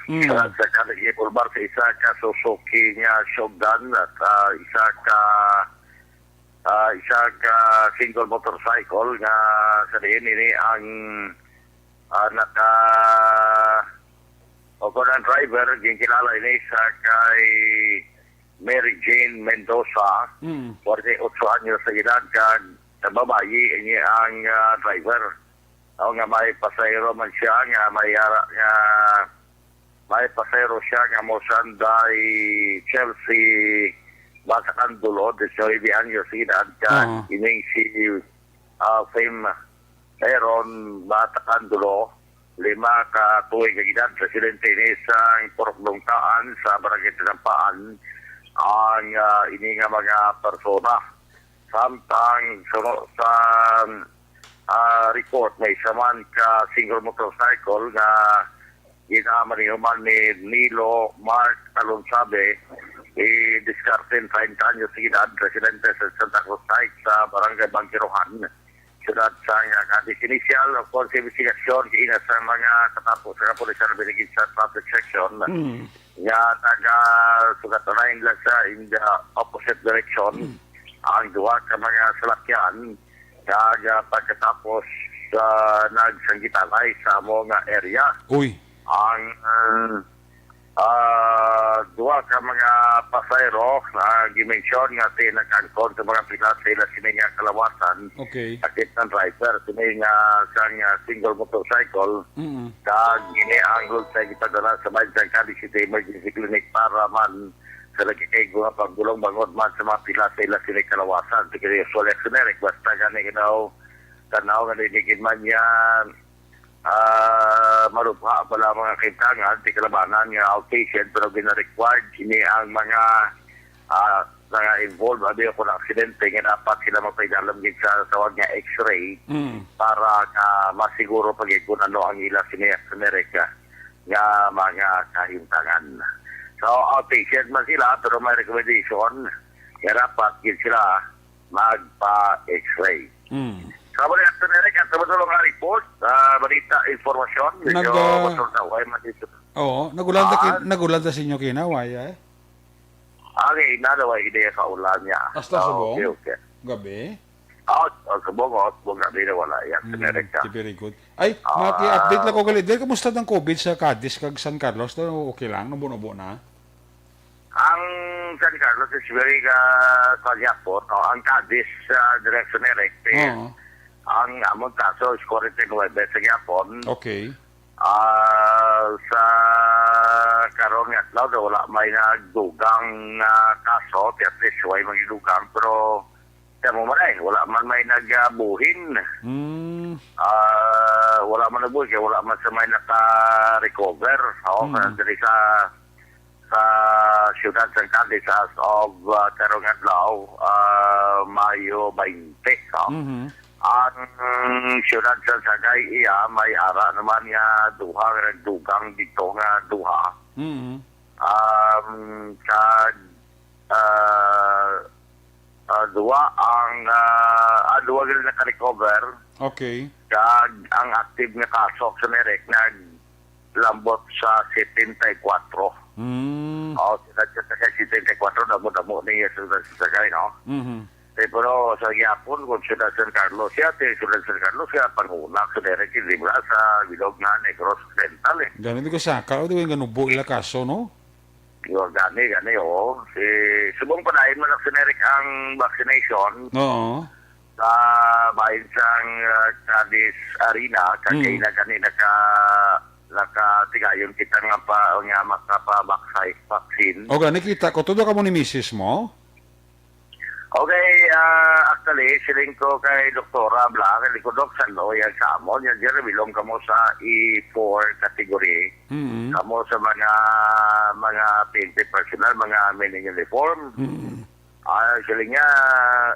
Mm. sa, sa Caligay Boulevard sa isa ka Suzuki nga Shogun at, ah, isa ka, ah, isa ka single motorcycle nga sa diin ini ang, ah, naka, o kung ang driver, ginkilala ini sa kay Mary Jane Mendoza, Mm. forty-eight anyos sa edad, kag sa babayi ini ang, ah, driver. O nga may pasahero man siya nga may ara nga may pasahero siya nga mosanday Chelsea Batacan Dulo, diecinuebe anyos sa edad, kag Oo. ining si, ah, Fame Aaron Batacan Dulo, lima ka tuig ang edad, residente ini sang Purok Dungkaan sa Barangay Tinampaan ang, ah, ini nga mga persona. Samtang suno sa, ah, report, may isa man ka single motorcycle nga ginamanihuman ni Nilo Mark Alonsabe, i Discarte, treinta anyos sa edad, residente sa Santa Cruz Heights sa Barangay Bangkirohan, siyudad sang Cadiz. Initial, of course, investigasyon kaina sa mga katapo sa kapulisan, binigid sa traffic section Mm. nga taga sugat na lang sa in the opposite direction ang duha ka mga salakyan, kag, ah, pagkatapos, ah, nagsanggitanay sa amo nga area. Uy. Ang, ah, duha ka mga pasahero nga gimensyon nga ti nagkaangkon sa mga pila sa ila sini nga kalawasan. Okay. Sakit ng driver, sini nga sang, ah, single motorcycle. Mm. Kag ini ang sa gipadala sa Bansang Cadiz City Emergency Clinic para man sa nagkakaigo nga pagbulong bangod man sa mga pila sa ila sini kalawasan. Sige, usual accident, basta gani, you know, tanaw nga dinigin man niya, ah, malubha pa lamang ang kintangan, ti kalabanan nga outpatient, pero gina-required kini ang mga, ah, mga involved, abi ako ng aksidente nga dapat sila mapaidalam gid sa tawag nga X-ray Mm. para nga masiguro pa gid kung ano ang ila sini generic nga, nga mga kahintangan. So, outpatient man sila, pero may recommendation nga dapat gid sila magpa-X-ray. Mm. Sa mga generic, ang tumatulong nga report, ah, balita, informasyon, medyo Nag, ah, masulta, way man dito. Oo, nag-ulan ta Ah. kin-, nag-ulan ta sa inyo kinawa, eh. Okay, na daw ay ideya ka ulan niya. Hasta Ah, subong? Okay, okay. Gabi? Ah, ah, subong, oh, subong gabi na wala yan. Mm, Generic ka. Very good. Ay, Ah. maki-update lang ko gali. Dahil kumusta ang COVID sa Cadiz kag San Carlos? Daw okay lang? Nabuno-buno na? Ang San Carlos is very, ah, sa gihapon, no? Ang Cadiz, ah, direction direct, eh, Oo. ang among kaso is forty-nine sa gihapon. Okay. Ah, sa karon nga adlaw, daw wala may nagdugang nga kaso, ti at least way magidugang, pero kamo man ay, wala man may nagbuhin. Mm. Ah, wala man nagbuhin, kaya wala man sa may naka-recover. Oo, Mm. diri sa, sa siyudad sa Cadiz as of, ah, karong adlaw, ah, Mayo twenty, no? Mhm. Ang siyudad sa Sagay, iya, may ara naman nga duha nga nagdugang dito nga duha. Mhm. Um, kag, ah, ah, duha ang, ah, ah, duha gid naka-recover. Okay. Kag ang active nga kaso sa Merek naglambot sa setenta y kuwatro. Mm. Oh, sila sa Sagay setenta y kuwatro, damo-damo niya sa, sa Sagay, no? Mhm. Eh, pero sa gihapon, kung sila San Carlos, siya, ti sila San Carlos, siya, pangunak sa Merek, hindi ba, sa bilog nga Negros Occidental, eh. Ganun ko sa, ka, o, di ba yung ganubo ila kaso, no? Yo, gani, gani, oo. Si, subong pa dahil man ang generic ang vaccination Oo. sa bahin sang, ah, Cadiz Arena, kag Mm. kay na gani naka-, nakatigayon kita nga pa, nga makapa-vaccine. O gani, kita ko, tudo ka mo ni misis mo? Okay, ah, actually, siling ko kay Doktora Bla, kay ko, "Dok, sa lo, yan sa amon, yan, dyan, bilong kamo sa E four category." Mm. Kamo sa mga, mga P N P personnel, mga men in uniform. Mm. Ah, siling niya,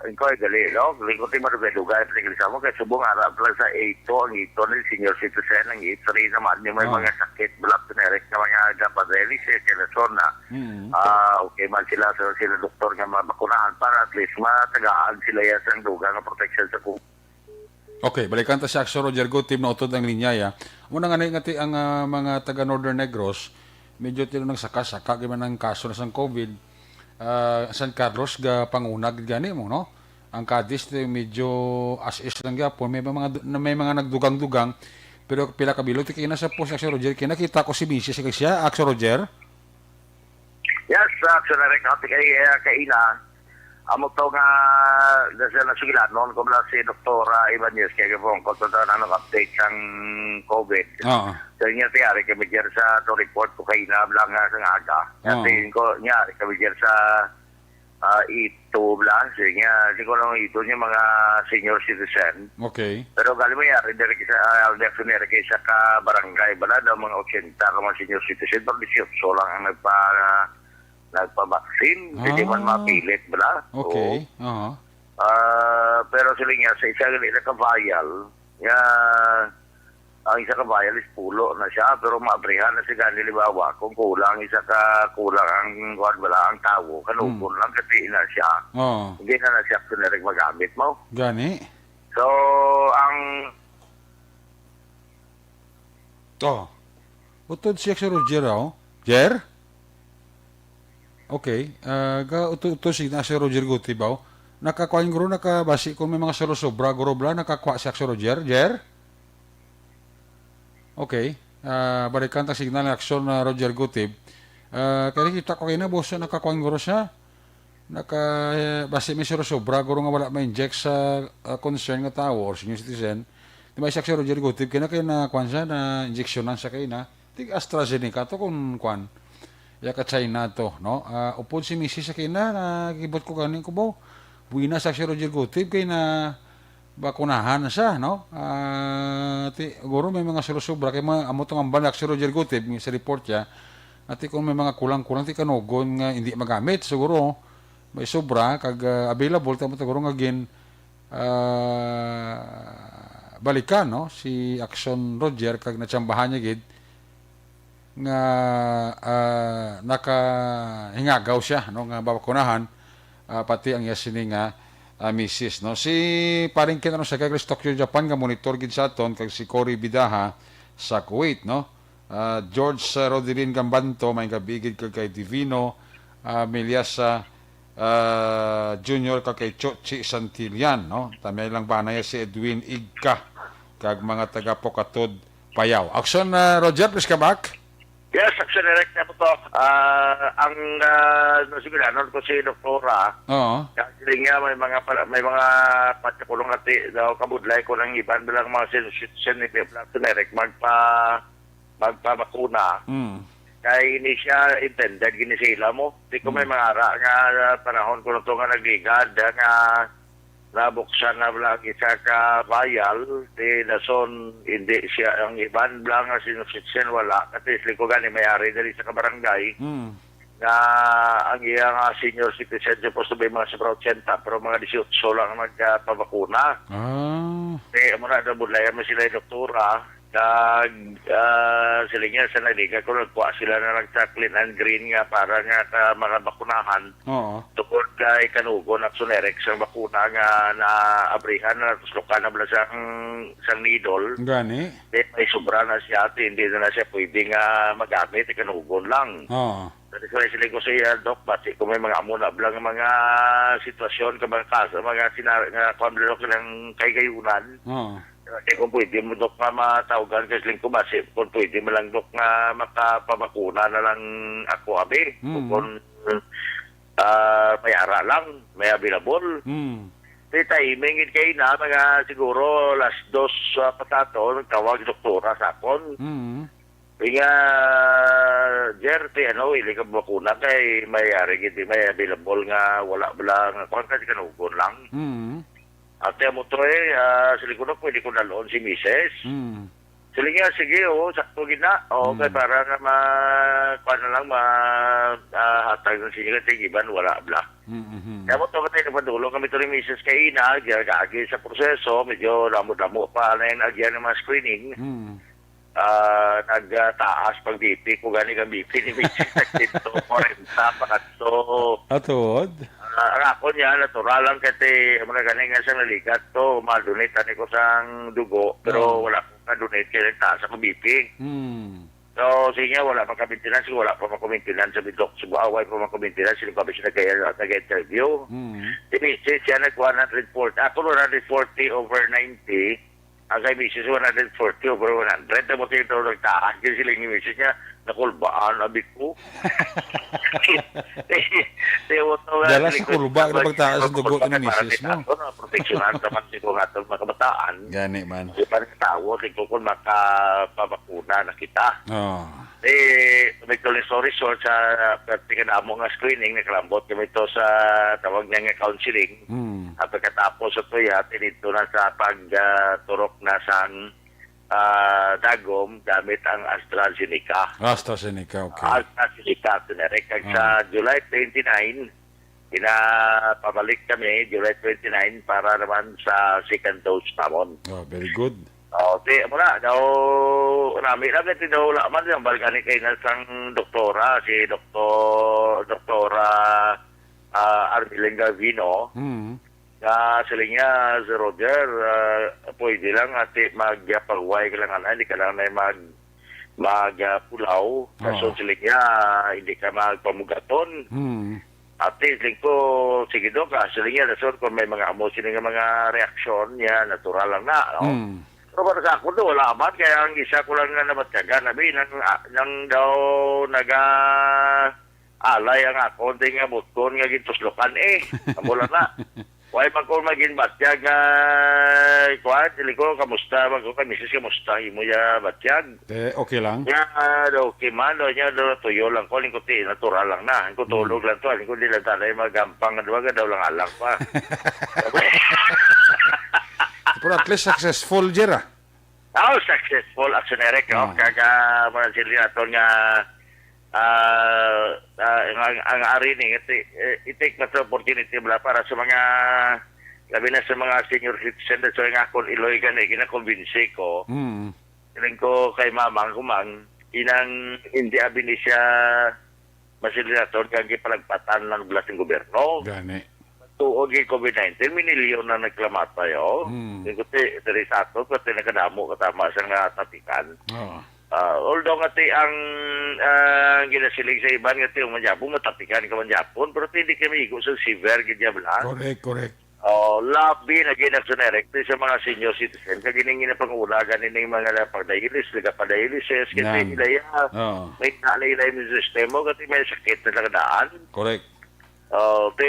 "Ingko, ay, dali, no? Lingkod yung marugay-dugay, pinigil sa mo, kay subong ara pala sa A two, ang A two, ang senior citizen, ang A three naman, yung may Oh. mga sakit, black generic na mga gapadeli, siya, kaya na." Mm. Ah, okay man sila, sir, sila doktor nga mabakunahan para at least matagaan sila yan sa dugang nga protection sa kung Okay, balikan ta si Axel Roger Good, Team Nautod ang linya, ya. Amo na nga ni, nga ti ang, ah, mga taga Northern Negros, medyo tino nagsaka-saka, giman ang kaso na sang COVID. Ah, San Carlos, ga panguna gid gani mo, no? Ang Cadiz, eh, medyo as-is lang gyapon. May mga, may mga nagdugang-dugang. Pero pila ka bilog, ti kay na sa post, Action Roger. Kay nakita ko si misis, kay siya, Action Roger. Yes, Action Roger, kay, eh, kay ina. Amo to nga, nasa nasugilanon ko mula si Doktora Ibanez, kay phone ko to, ano, update sang COVID. Oo. So, niya, tiyari kami dyan sa, to report ko kay ina, lang nga sa aga. Oo. Kasi ko, niya, kami dyan sa, ah, ito, bla, sige nga, siguro ang ito niya mga senior citizen. Okay. Pero gali mo yari, diri sa, ah, diri kay sa ka barangay, bala daw mga ochenta ka mga senior citizen, pero dieciocho lang ang nagpa-, nagpa-vaccine. Hindi man Ah. mapilit, bla. Okay. Oo. Aha. Ah, pero sila nga, sa isa gali na ka vial, nga ang isa ka vial is pulo na siya, pero maabrihan na siya gani, libawa, kung kulang isa ka, kulang ang, kuwan, wala ang tawo, kanugon Hmm. lang, kasi na siya. Oo. Hindi na na siya generic magamit mo. Gani? So, ang Oh. Utod siya si Roger, oh. Jer? Okay. Ah, ga, uto, uto si, na si Roger Gutib, oh. Nakakuha yung guro, nakabasi kung may mga salo sobra, guro bla, nakakuha siya si Roger. Jer? Okay. Ah, balikan ta signal ng aksyon na Roger Gutib. Ah, kaya kita ko kayo na, boss, nakakuha yung guro siya. Naka, eh, basi may salo sobra, guro nga wala ma-inject sa, ah, concern nga tao or senior citizen. Di ba, siya si Roger Gutib, kaya na kaya na, kwan siya, na injeksyonan siya kayo na. Tig AstraZeneca to kung kwan. Ya ka China to, no? Ah, upod si misis sa kina, na gibot ko ganing ko ba? Buwina sa si Roger Gutib kay na bakunahan na siya, no? Ah, ti, siguro may mga sulusubra kay mga amo tong ang banak si Roger Gutib sa report niya. Ati kung may mga kulang-kulang ti kanugon nga hindi magamit, siguro may sobra kag, ah, available, tamo siguro nga gin, ah, balikan, no? Si Action Roger kag natsambahan niya gid nga, ah, nakahingagaw siya, no, nga babakunahan, ah, pati ang iya sini nga, ah, misis, no. Si Paring Ken Aronsagay, Chris Tokyo, Japan, nga monitor gid sa aton, kag si Cory Bidaha sa Kuwait, no. Ah, George, ah, Rodelin Gambanto, may gabi gid kag kay Divino, ah, Meliasa, ah, Junior, kag kay Chochi Santillan, no. Tamay lang ba na si Edwin Igka, kag mga taga Pocatod, Payaw. Action, ah, Roger, please come back. Yes, Action Direct na po to. Ah, ang, ah, no, sige, ano ko si Doktora. Oo. Kasi nga may mga pala, may mga patyakulong ati daw kabudlay ko ng iban bilang mga sin-, sin-, sin-, Action Direct, magpa-, magpabakuna. Mm. Kay ini siya intended, gini sa ila mo. Di ko may Mm. mga ara nga, ah, panahon ko na to nga nagligad, nga nabuksan na lang isa ka vial, di dason, hindi siya ang iban lang nga sinusitsin, wala. Kasi sila ko gani may ari dali sa kabarangay Mm. nga ang iya nga senior citizen, supposed to be mga sobra ochenta, pero mga dieciocho lang ang nagpabakuna. Ah. Di, amo na, nabudlayan mo sila yung doktora. Kag, ah, sila niya sa naliga ko, nagkuha sila na lang sa clean and green nga para nga ka mga bakunahan. Oo. Tungod kay kanugon at sunerek sa bakuna nga naabrihan na, tuslokan na bala sang, sang needle. Gani? Di, may sobra na siya, ate, hindi na, na siya pwede nga magamit, ikanugon lang. Oo. Dati ko sila ko sa iya, Doc, bati ko may mga amo na bala nga mga sitwasyon, ka mga kaso, mga sinar-, nga kwan bala, Doc, ng kaygayunan. Oo. Di kung pwede mo, Doc, nga matawgan ka siling ko, basi kung pwede mo lang, Doc, nga makapabakuna na lang ako, abi. Mm. Kung, ah, may ara lang, may available. Mm. Di timing gid kay na, mga siguro las dos, ah, pa sa ato, nagtawag si doktora sa akon. Mm. Nga, Jer, ti, ano, ili ka bakuna kay may ari gid, may available nga wala bala nga kuwan ka, di kanugon lang. Mm. Ate mo to eh, ah, sa likod na pwede ko dalon si misis. Mm. Sila nga, sige, oo, sakto gid na. Oo, Mm. kay para nga ma-, kuwan na lang, ma-, ah, hatag ng sige, kay iban, wala bala. Mm, mhm. Kaya mo to, kay nagpadulong kami to ni misis kay ina, agya, kaagi sa proseso, medyo damo-damo pa na yung agya ng mga screening. Mm. Ah, nagtaas pag B P ko, gani kang B P ni misis, nagsinto kwarenta pa kadto. Atuod? Ah, ang ako niya, natural lang kasi, muna gani nga sa naligat to, ma-donate ani ko sang dugo, pero Oo. wala ko ka-donate kaya nagtaas ako B P. Hmm. So, sige, wala pa ka maintenance, wala pa man ko maintenance sa bidok. Sa buaway pa man ko maintenance, sino pa ba siya nag-, nag-interview? Mm. Di, si, siya nag one hundred forty, ako one hundred forty over ninety, ang kay misis one hundred forty over one hundred, tapos yung daw nagtaas, yung sila yung misis niya, nakulbaan, abi ko. Dala sa kulba, ang pagtaas ang dugo ni misis mo. Proteksyonan naman siguro nga itong mga kabataan. Gani man. Di pa rin tawo, siguro kung makapabakuna na kita. Oh. Eh, may tuloy story short sa, ah, tika na mo nga screening, nakalambot kami to sa tawag niya nga counseling. Hmm. At pagkatapos sa tuya, tinito na sa pag, ah, turok na sang, ah, dagom gamit ang AstraZeneca. AstraZeneca, okay. AstraZeneca, generic. Kag sa Ah. July twenty-nine, pinapabalik kami, July twenty-nine, para naman sa second dose namon. Oh, very good. Oh, ti, amo na, daw, nami lang, ti, daw, wala man, yung balgani kay na sang doktora, si Doktor, Doktora, ah, Armilin Gavino, Mm. nga sila niya, si Roger, ah, pwede lang, ati, mag, ah, pagway ka lang, ana, hindi ka lang na mag, mag, ah, pulaw. Kaso Oo. sila niya, hindi ka magpamugaton. Mm. Ati, sila ko, sige, Dok, ah, sila niya, rason kung may mga amo, sila nga mga reaksyon niya, natural lang na, no? Mm. Pero para sa ako, do, wala man. Kaya ang isa ko lang nga nabatyagan, abi, nang, ah, nang daw naga-alay ang akon, di nga butkon nga gintuslokan, eh. Amo lang na. Why man ko maging batyag nga, kuwan, sili ko, kamusta man ko, kay misis, kamusta, imo ya batyag? Eh, okay lang? Nga, ah, okay man, do, niya, do, tuyo lang ko, lingkod, ti, natural lang na. Ang kutulog Mm. lang to, lingkod, di lang tanay, magampang, nga duwa, nga daw lang alang pa. Pero at least successful, Jer, ah. Oh, successful action, Eric, oh. Ah. Kag, ah, mga sila naton nga, ah, ah, ang, ang, ang ari ni, iti, eh, i-take na sa opportunity bala para sa mga, labi na sa mga senior citizen, so nga akon iloy gani, ginakumbinsi ko. Mm. Siling ko kay Mamang, kumang, inang hindi abi ni siya masililaton kag gipalagpatan lang bala sing gobyerno. Gani. Tuod kay covid nineteen, minilyon na nagkalamatay, oh. Hmm. Yung kuti, diri sa ato, kuti nakadamo katama sa nga tapikan. Oo. Ah, although nga ti ang, ah, ginasiling sa iban nga ti ang manjapon, matapikan ka manjapon, pero ti hindi kami igo sa severe, gid niya bala. Correct, correct. Oh, labi na gid ang sunirek ti sa mga senior citizen. Kag ining ginapanguna gani ning mga pagdialysis, nagapadialysis, kasi Yan. nila ya, Oo. may na nila yung sistema, kasi may sakit na nagdaan. Correct. Oh, ti,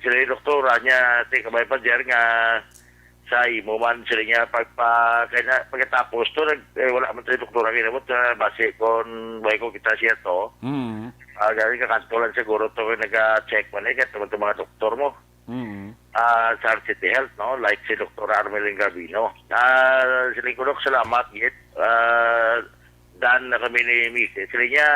sila yung doktora niya, ti, kabay pa, Jer, nga sa imo man, sila niya, pagpa-, kaya na, pagkatapos to, nag-, eh, wala man tayo doktora, kinabot, ah, base kung may ko kita siya to. Mm. Ah, gani ka kanto lang siguro to, nag-check man, eh, kaya naman itong mga doktor mo. Mm. Ah, sa City Health, no? Like si Doktor Armelin Gabino. Ah, sila ko, Dok, salamat, gid. Ah, dan na kami ni Misis. Sila niya,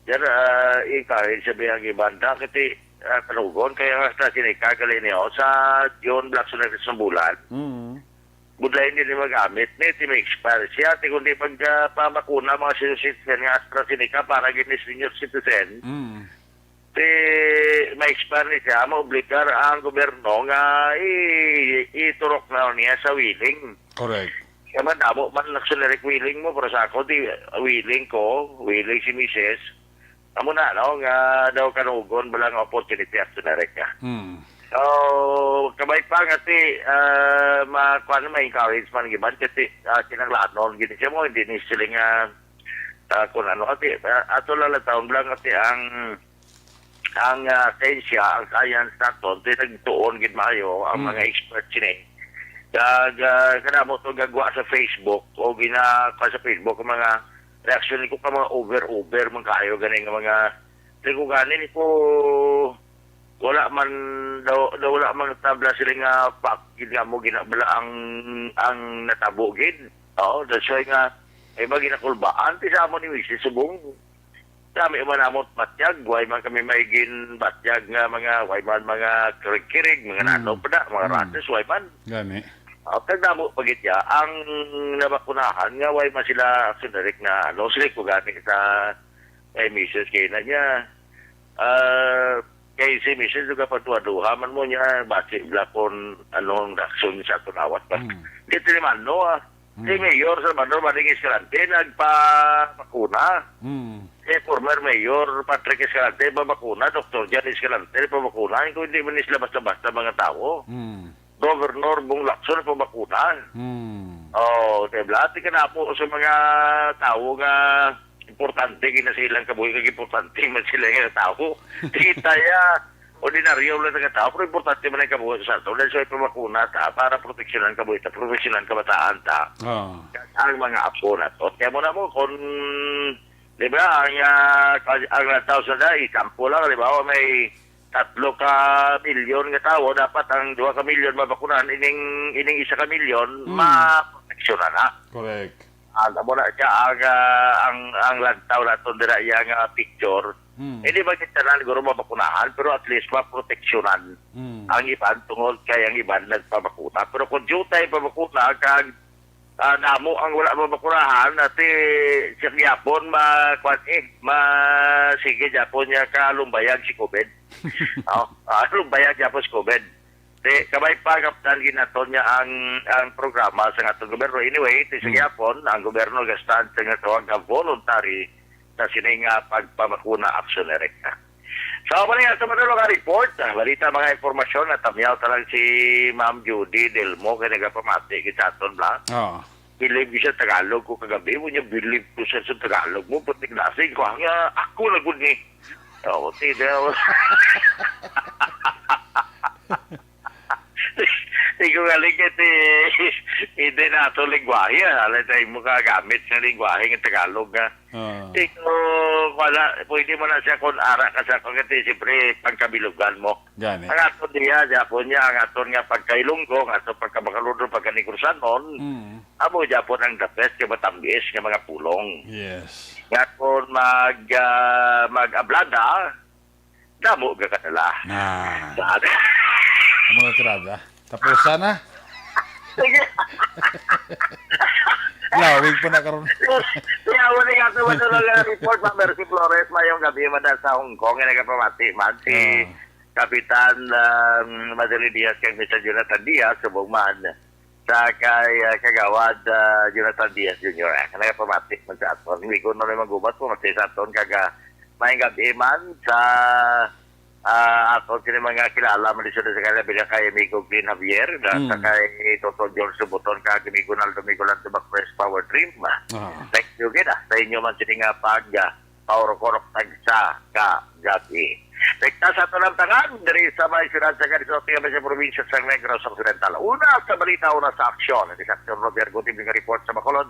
Yan, ah, encourage sa biyang ibanda, kati, ah, kanugon, kaya nga sa sinikagala niyo, sa June, Black Sunday sa bulan, Mm. budlay hindi magamit, ni, ti may expire siya, ti kundi pag, ah, pamakuna, mga senior citizen nga AstraZeneca, para gini senior citizen, Mm. ti may expire ni siya, maobligar ang gobyerno nga i-, iturok na niya sa willing. Correct. Kaya man, damo man nagsulirik willing mo, pero sa ako, di, willing ko, willing si misis. Amo na, no, nga daw kanugon bala nga opportunity at sulirik ka. Hmm. So, kabay pa nga ti, ah, ma-, kuwan, ma-encourage man giban, kasi, ah, kinanglanon, gini siya mo, hindi ni sila nga, ah, kung ano, kasi, ah, ato lang lang taon lang, kasi ang, ang, ah, science, ang science naton, di nagtuon gid maayo ang Mm. mga experts sini. Kag, ah, kanamo to gagwa sa Facebook o gina-, sa Facebook ang mga reaksyon ko ka mga over-over man kayo gani nga mga, di ko gani ni ko, wala man daw, daw wala man tabla sila nga fact gid nga mo ginabala ang, ang natabo gid. Oo, that's why nga, ay ba ginakulbaan ti sa amo ni misis subong. Kami man amot batyag, way man kami may ginbatyag nga mga, way man mga kirig-kirig, mga Mm. nano pa na, mga Mm. rates, way man. Gani. Ah, kag damo pa gid ya, ang nabakunahan nga way man sila generic na, ano, sila ko gani sa kay misis kay na niya. Ah, kay si misis, duga pa duha-duha man mo niya, basi bla kon anong reaksyon sa tunawat pa. Mm. Di tiniman, no, ah. Si Mayor Salvador Manning Escalante nagpabakuna. Hmm. Si former Mayor Patrick Escalante, pabakuna. Doktor John Escalante, pabakuna. Kung hindi man sila basta-basta mga tao. Hmm. Governor Bong Lacson, pabakuna. Hmm. Oh, di ba? Tingnan po sa mga tao nga importante gina sa ilang kabuhi, kag importante man sila nga tao. Kita ya, ordinaryo lang nga tao, pero importante man ang kabuhi sa ato. Dahil sa ipabakuna ta, para proteksyonan kabuhi ta, proteksyonan kabataan ta. Ah. Ang mga apo na to. Kaya mo na mo, kung, di ba, ang, ah, ang tao sa dai, sample lang, di ba, o may tatlo ka milyon nga tawo, dapat ang duha ka milyon mabakunahan, ining, ining isa ka milyon, Mm. maproteksyonan na. Correct. Ah, amo na siya ang, ah, ang, ang lantaw naton dira iya nga picture. Hmm. Hindi ba kita na siguro mabakunahan, pero at least maproteksyonan Hmm. ang iban tungod kay ang iban nagpabakuna. Pero kung dutay pabakuna, kag, ah, damo ang wala mabakunahan, ati siya gyapon ma-, kwan eh, ma-, sige gyapon niya kalumbayag si covid. Oh, ah, lumbayag gyapon si covid. Ti, kabay pa, Kapitan, ginaton niya ang, ang programa sa atong gobyerno. Anyway, ti sa Hmm. gihapon, ang gobyerno gastan sa nga tawag nga voluntary sa sini nga pagpabakuna action, Eric. So, mali nga sa madulong nga report, ah, balita, mga impormasyon, natamyaw ta lang si Ma'am Judy Delmo kay nagapamati kita aton, bla. Oo. Bilib siya Tagalog ko kagabi, mo niya bilib ko sa, sa Tagalog mo, pati klase ko, nga ako na gud ni. Oo, ti daw. Ikaw galing ka, ti, hindi na ato lingwahe, ah. Alay tayo mo ka gamit sa lingwahe ng Tagalog, ah. Ah. Ikaw, wala, pwede mo na siya kung ara ka sa kung ito, siyempre, pagkabilugan mo. Gani. Ang aton niya, Japon niya, ang aton nga pagkailunggo, ang aton pagkabakaludro, pagkanigrusanon, Mm. amo, Japon ang the best nga matambiis nga mga pulong. Yes. Nga kung mag, ah, mag-ablada, damo ka kadala. Ah. Sa Amo na tirada. Tapusan na. Sige. Lawig pa na karon. Kaya wala nga sa wala nga report, Ma'am Mercy Flores, mayong gabi man sa Hong Kong, nga nagapamati man si Ah. Kapitan, um, Madeline Diaz kag Mister Jonathan Diaz, subong man sa kay, uh, Kagawad, uh, Jonathan Diaz Junior, eh, nagapamati man sa aton. Hindi ko na naman gubat ko, mati sa aton, kaga, mayong gabi man sa, uh, aton, sini mga kilala, man di sa kanila, bilang kay Amigo Glenn Javier, na Mm. sa kay Toto George Subuton, kag Amigo Naldo Miguelante Bacres Power Dream. Ah. Thank you, gid, ah, sa inyo man sini nga pag, ah, paurok-urok tagsa ka gabi. Rekta sa aton ang tangan, diri sa may siyudad sa Cadizote, may sa probinsya sa Negros Occidental. Una sa balita, una sa aksyon. Hindi sa aksyon, Roger Gutib nga report sa Bacolod.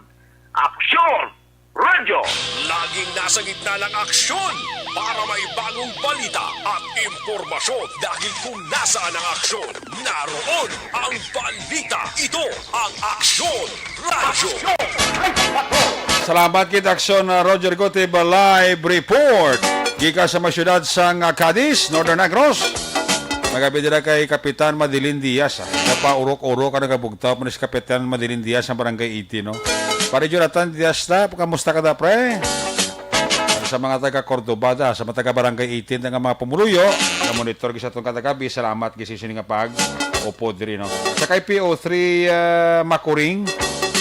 Aksyon! Radyo! Laging nasa gitna ng aksyon para may bagong balita at impormasyon. Dahil kung nasaan ang aksyon, naroon ang balita. Ito ang Aksyon Radyo. Salamat kita, Aksyon, uh, Roger Gutib, uh, live report gikan sa mga syudad sang, uh, Cadiz, Northern Negros. Magabi dira kay Kapitan Madeline Diaz, ah. Napaurok-urok ang nagabugtaw pa ni si Kapitan Madeline Diaz sa Barangay eighteen, no? Pare Jonathan Diaz na, kamusta ka da, pre? Sa mga taga Cordova da, sa mga taga Barangay eighteen, nga mga pumuluyo, nga monitor gid sa atong kada gabi, salamat gid sa isinyo nga pag-upod diri, no? Sa kay P O three, ah, Macuring,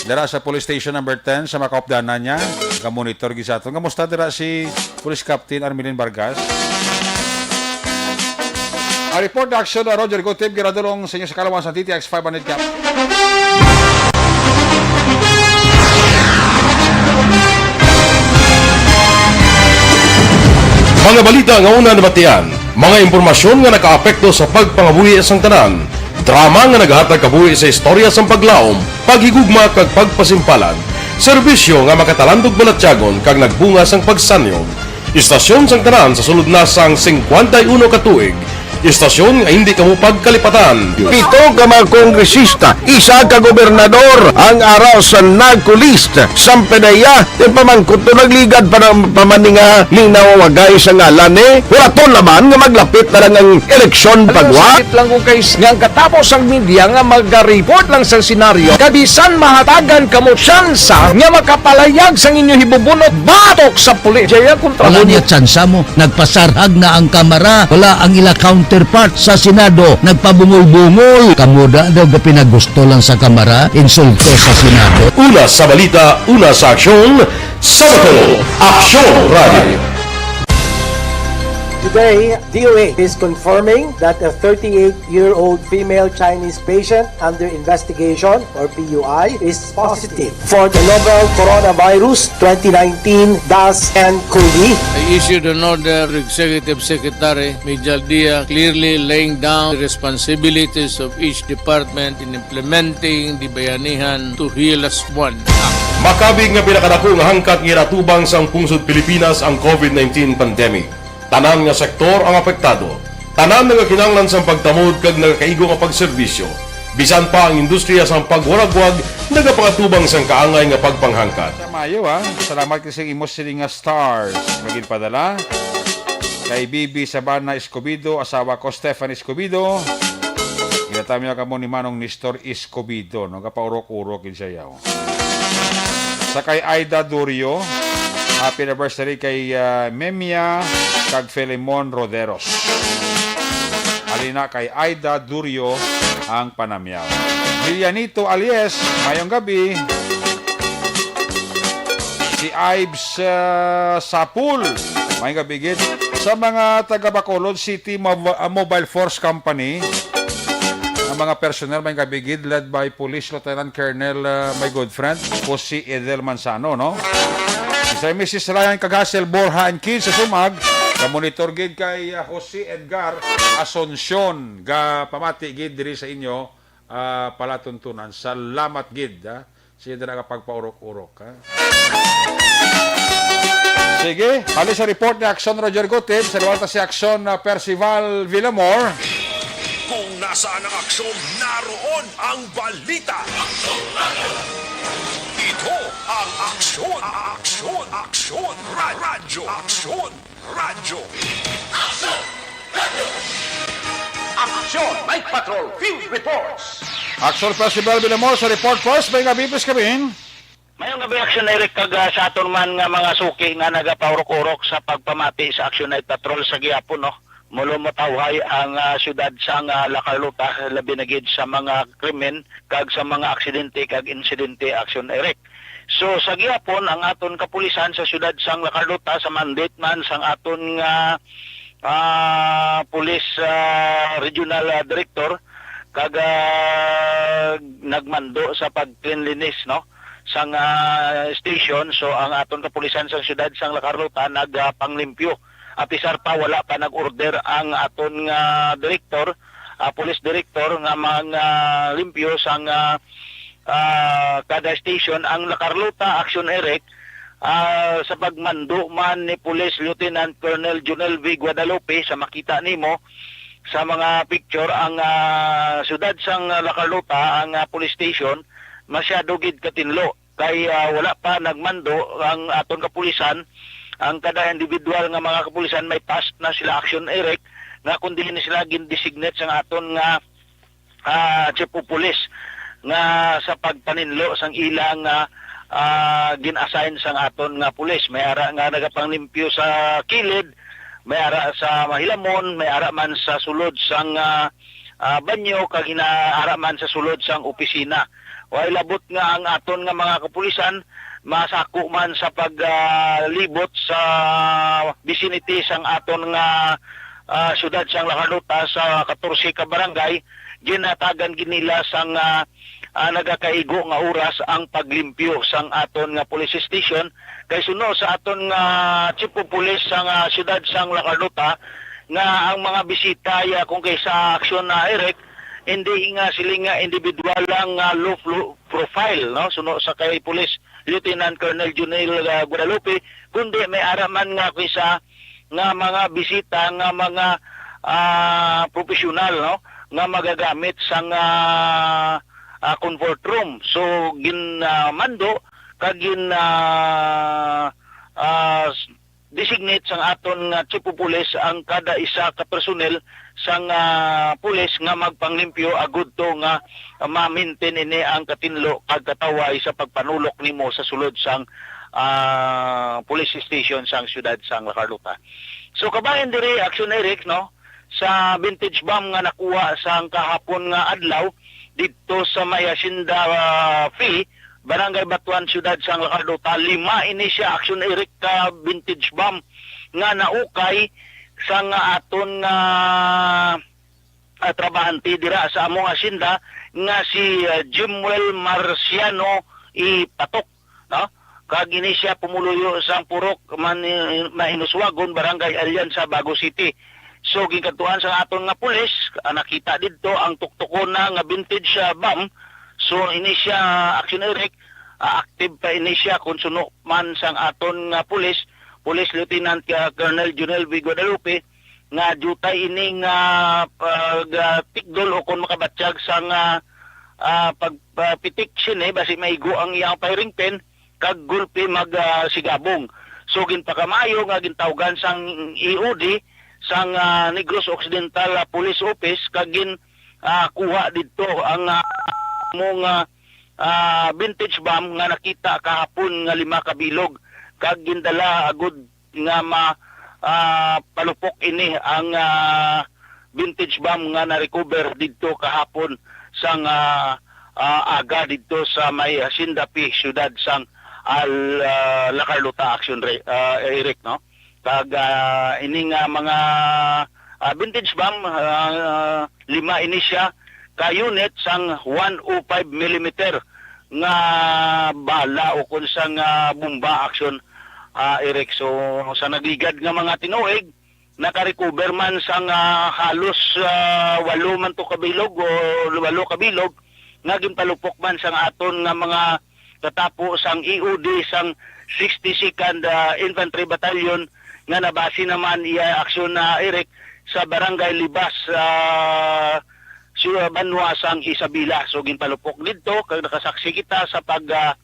dira sa Police Station number ten, sa mga kaupdanan niya, nga monitor gid sa aton. Kamusta dira si Police Captain Armelin Vargas? Ang report na aksyon na Roger Gutib, ginadulong sa inyo sa kalawan sa D T X five hundred Cap. Mga balita nga una nabatian, mga impormasyon nga nakaapekto sa pagpangabuhi sang tanan, drama nga nagahatag kabuhi sa istorya sang paglaom, paghigugma kag pagpasimpalan, serbisyo nga makatalandog balatyagon kag nagbunga sang pagsanyog. Istasyon sang tanan sa sulod na sang singkwenta y uno ka tuig. Istasyon nga hindi kamo pagkalipatan. Pito ka mga kongresista, isa ka gobernador ang araw sa NAGCO list. Sampe na iya, di pa man kuto nagligad pa ng pamaninga ni nawawagay sa ngalan ni. Wala to laban nga maglapit na lang ang eleksyon pagwa. Sakit lang kung kay nga ang katapos ang media nga mag-report lang sa senaryo. Kabisan mahatagan kamo tsansa nga makapalayag sang inyo hibubunot batok sa pulis. Jaya kontra Wala mo. Niya tsansa mo. Nagpasarhag na ang kamara. Wala ang ila count counterpart sa Senado nagpabungol-bungol. Kamo da daw gapinagusto lang sa Kamara, insulto sa Senado. Una sa balita, una sa aksyon, sa Bato, Aksyon Radio. Today, D O A is confirming that a thirty-eight-year-old female Chinese patient under investigation, or P U I, is positive for the novel coronavirus twenty nineteen dash N cov. I issued an order to Executive Secretary Major Dia, clearly laying down the responsibilities of each department in implementing the Bayanihan to Heal As One Act. Makabig nga pinakadako nga hangkat nga ginatubang sang pungsod Pilipinas ang covid nineteen pandemic. Tanan nga sektor ang apektado. Tanan nagakinahanglan sang pagtamod kag nagakaigo nga pagserbisyo. Bisan pa ang industriya sang pagwaragwag nagapangatubang sang kaangay nga pagpanghangkat. Sa Mayo, ha? Salamat kasi imo sini nga stars nga ginpadala kay Bibi Sabana Escobido, asawa ko Stefan Escobido. Ginatamyo kamo ni Manong Nestor Escobido, no? Gapaurok-urok gid siya, yaw. Sa kay Aida Durio, happy anniversary kay, ah, Memia kag Filemon Roderos. Halina kay Aida Durio ang panamyaw. Lilianito Alies, mayong gabi. Si Ives, ah, Sapul, mayong gabi gid. Sa mga taga Bacolod City Mob-, ah, Mobile Force Company, ang mga personnel, mayong gabi gid, led by Police Lieutenant Colonel, ah, my good friend, Jose Edel Manzano, no? Sa Missus Ryan Cagasel Borja and kids sa Sumag, ga-monitor gid kay, ah, Jose Edgar Asuncion, ga pamati gid diri sa inyo, ah, palatuntunan. Salamat gid, ah, sa inyo na nga pagpaurok-urok, ha? Sige, halin sa report ni Aksyon Roger Gutib, sa liwata si Aksyon, ah, Percival Villamor. Kung nasaan ang aksyon, naroon ang balita. Ito ang Aksyon, Aksyon, Aksyon Ra-, Radyo, Aksyon Radyo. Aksyon Night Patrol Field Reports. Aksyon Percival Villamor sa report post, may nga bibis kami. Mayong gabi, Aksyon Eric, kag, ah, sa aton man nga mga suki nga nagapaurok-urok sa pagpamati sa Aksyon Night Patrol sa gihapon, no? Mulo matawhay ang, ah, siyudad sang, ah, La Carlota, labi na gid sa mga krimen kag sa mga aksidente kag insidente, Aksyon Eric. So, sa gihapon, ang aton kapulisan sa siyudad sang La Carlota, sa mandate man sang aton nga, ah, police, ah, regional, ah, director, kag, ah, nagmando sa pag-cleanliness, no, sang, ah, station. So, ang aton kapulisan sa siyudad sang La Carlota nagpanglimpyo. Apisar pa, wala pa nag-order ang aton nga direktor, ah, police director, nga manglimpyo sang, ah, ah, kada station. Ang La Carlota Action Eric, ah, sa pagmando man ni Police Lieutenant Colonel Jonel V Guadalupe, sa makita nimo sa mga picture, ang, ah, siyudad sang La Carlota, ang, ah, police station, masyado gid katinlo. Kay, ah, wala pa nagmando ang aton kapulisan. Ang kada individual nga mga kapulisan may task na sila, Action Eric, nga kung diin sila gin-designate sang aton nga, ah, chief of police nga sa pagpaninlo sang ilang, ah, ah, gin-assign sang aton nga pulis. May ara nga nagapanglimpyo sa kilid, may ara sa mahilamon, may ara man sa sulod sang, ah, ah, banyo, kag hina-, ara man sa sulod sang opisina. Way labot nga ang aton nga mga kapulisan masako man sa pag, ah, libot sa vicinity sang aton nga, ah, siyudad sang La Carlota sa katorse ka barangay, ginhatagan gid nila sang, ah, ah, nagakaigo nga oras ang paglimpyo sang aton nga police station. Kay suno sa aton nga chief of police sang, ah, siyudad sang La Carlota, nga ang mga bisita, ya, kung kay sa aksyon na, Eric, hindi nga sila nga individual lang nga low flo-, profile, no? Suno sa kay Police Lieutenant Colonel Junel, ah, Guadalupe, kundi may ara man nga kisa nga mga bisita nga mga, ah, professional, no, nga magagamit sang, ah, ah, comfort room. So, ginamando kag gin, ah, ah, designate sang aton nga chief of police ang kada isa ka personnel sang, ah, pulis nga magpanglimpyo agud to nga ma-maintain ini ang katinlo kag katawhay sa pagpanulok nimo sa sulod sang, ah, police station sang siyudad sang La Carlota. So, kabahin diri, Action Eric, no? sa vintage bomb nga nakuha sang kahapon nga adlaw didto sa may Hacienda, ah, Fee, Barangay Batuan, Siyudad sang La Carlota. Lima ini siya, Action Eric, ka vintage bomb nga naukay sang aton nga, ah, trabahante dira sa among hacienda nga si, ah, Jimuel Marciano Ipatok, no? Kag ini siya pumuluyo sang Purok Man-, Mahinuswagon, Barangay Alianza, Bago City. So, ginkadtuan sa aton nga pulis, ah, nakita didto ang tuktukon na nga vintage, ah, bomb. So, ini siya, Action Eric, ah, active pa ini siya kung suno man sang aton nga pulis, Police Lieutenant, ah, Colonel Junel V. Guadalupe, nga diutay ini nga pag, ah, tikdol o kung makabatyag sang, ah, ah, pag, ah, pitik sini, basi maigo ang iyang firing pin, kag gulpi mag, ah, sigabong. So, ginpakamayo nga gintawgan sang E O D sang, ah, Negros Occidental, ah, Police Office, kag gin, ah, kuha didto ang, ah, mong, ah, ah, vintage bomb nga nakita kahapon nga lima ka bilog, kag gindala agud nga ma, ah, palupok ini ang, ah, vintage bomb nga na-recover didto kahapon sang, ah, ah, aga didto sa may Hacienda Fee, siyudad sang Al-, ah, La Carlota, Action Re-, ah, Eric, no? Kag, ah, ini nga mga, ah, vintage bomb, ah, lima ini siya ka unit sang one oh five millimeter nga bala o kun sang, ah, bomba, Action, ah, Eric. So, sa nagligad nga mga tinuig, naka-recover man sang, ah, halos, ah, walo man to ka bilog o walo ka bilog nga ginpalupok man sang aton nga mga katapo sang E O D sang sixty-second, ah, Infantry Battalion nga nabase naman iya aksyon na, Eric, sa Barangay Libas, ah, sa banwa sang Isabela. So, ginpalupok didto kag nakasaksi kita sa pag, ah,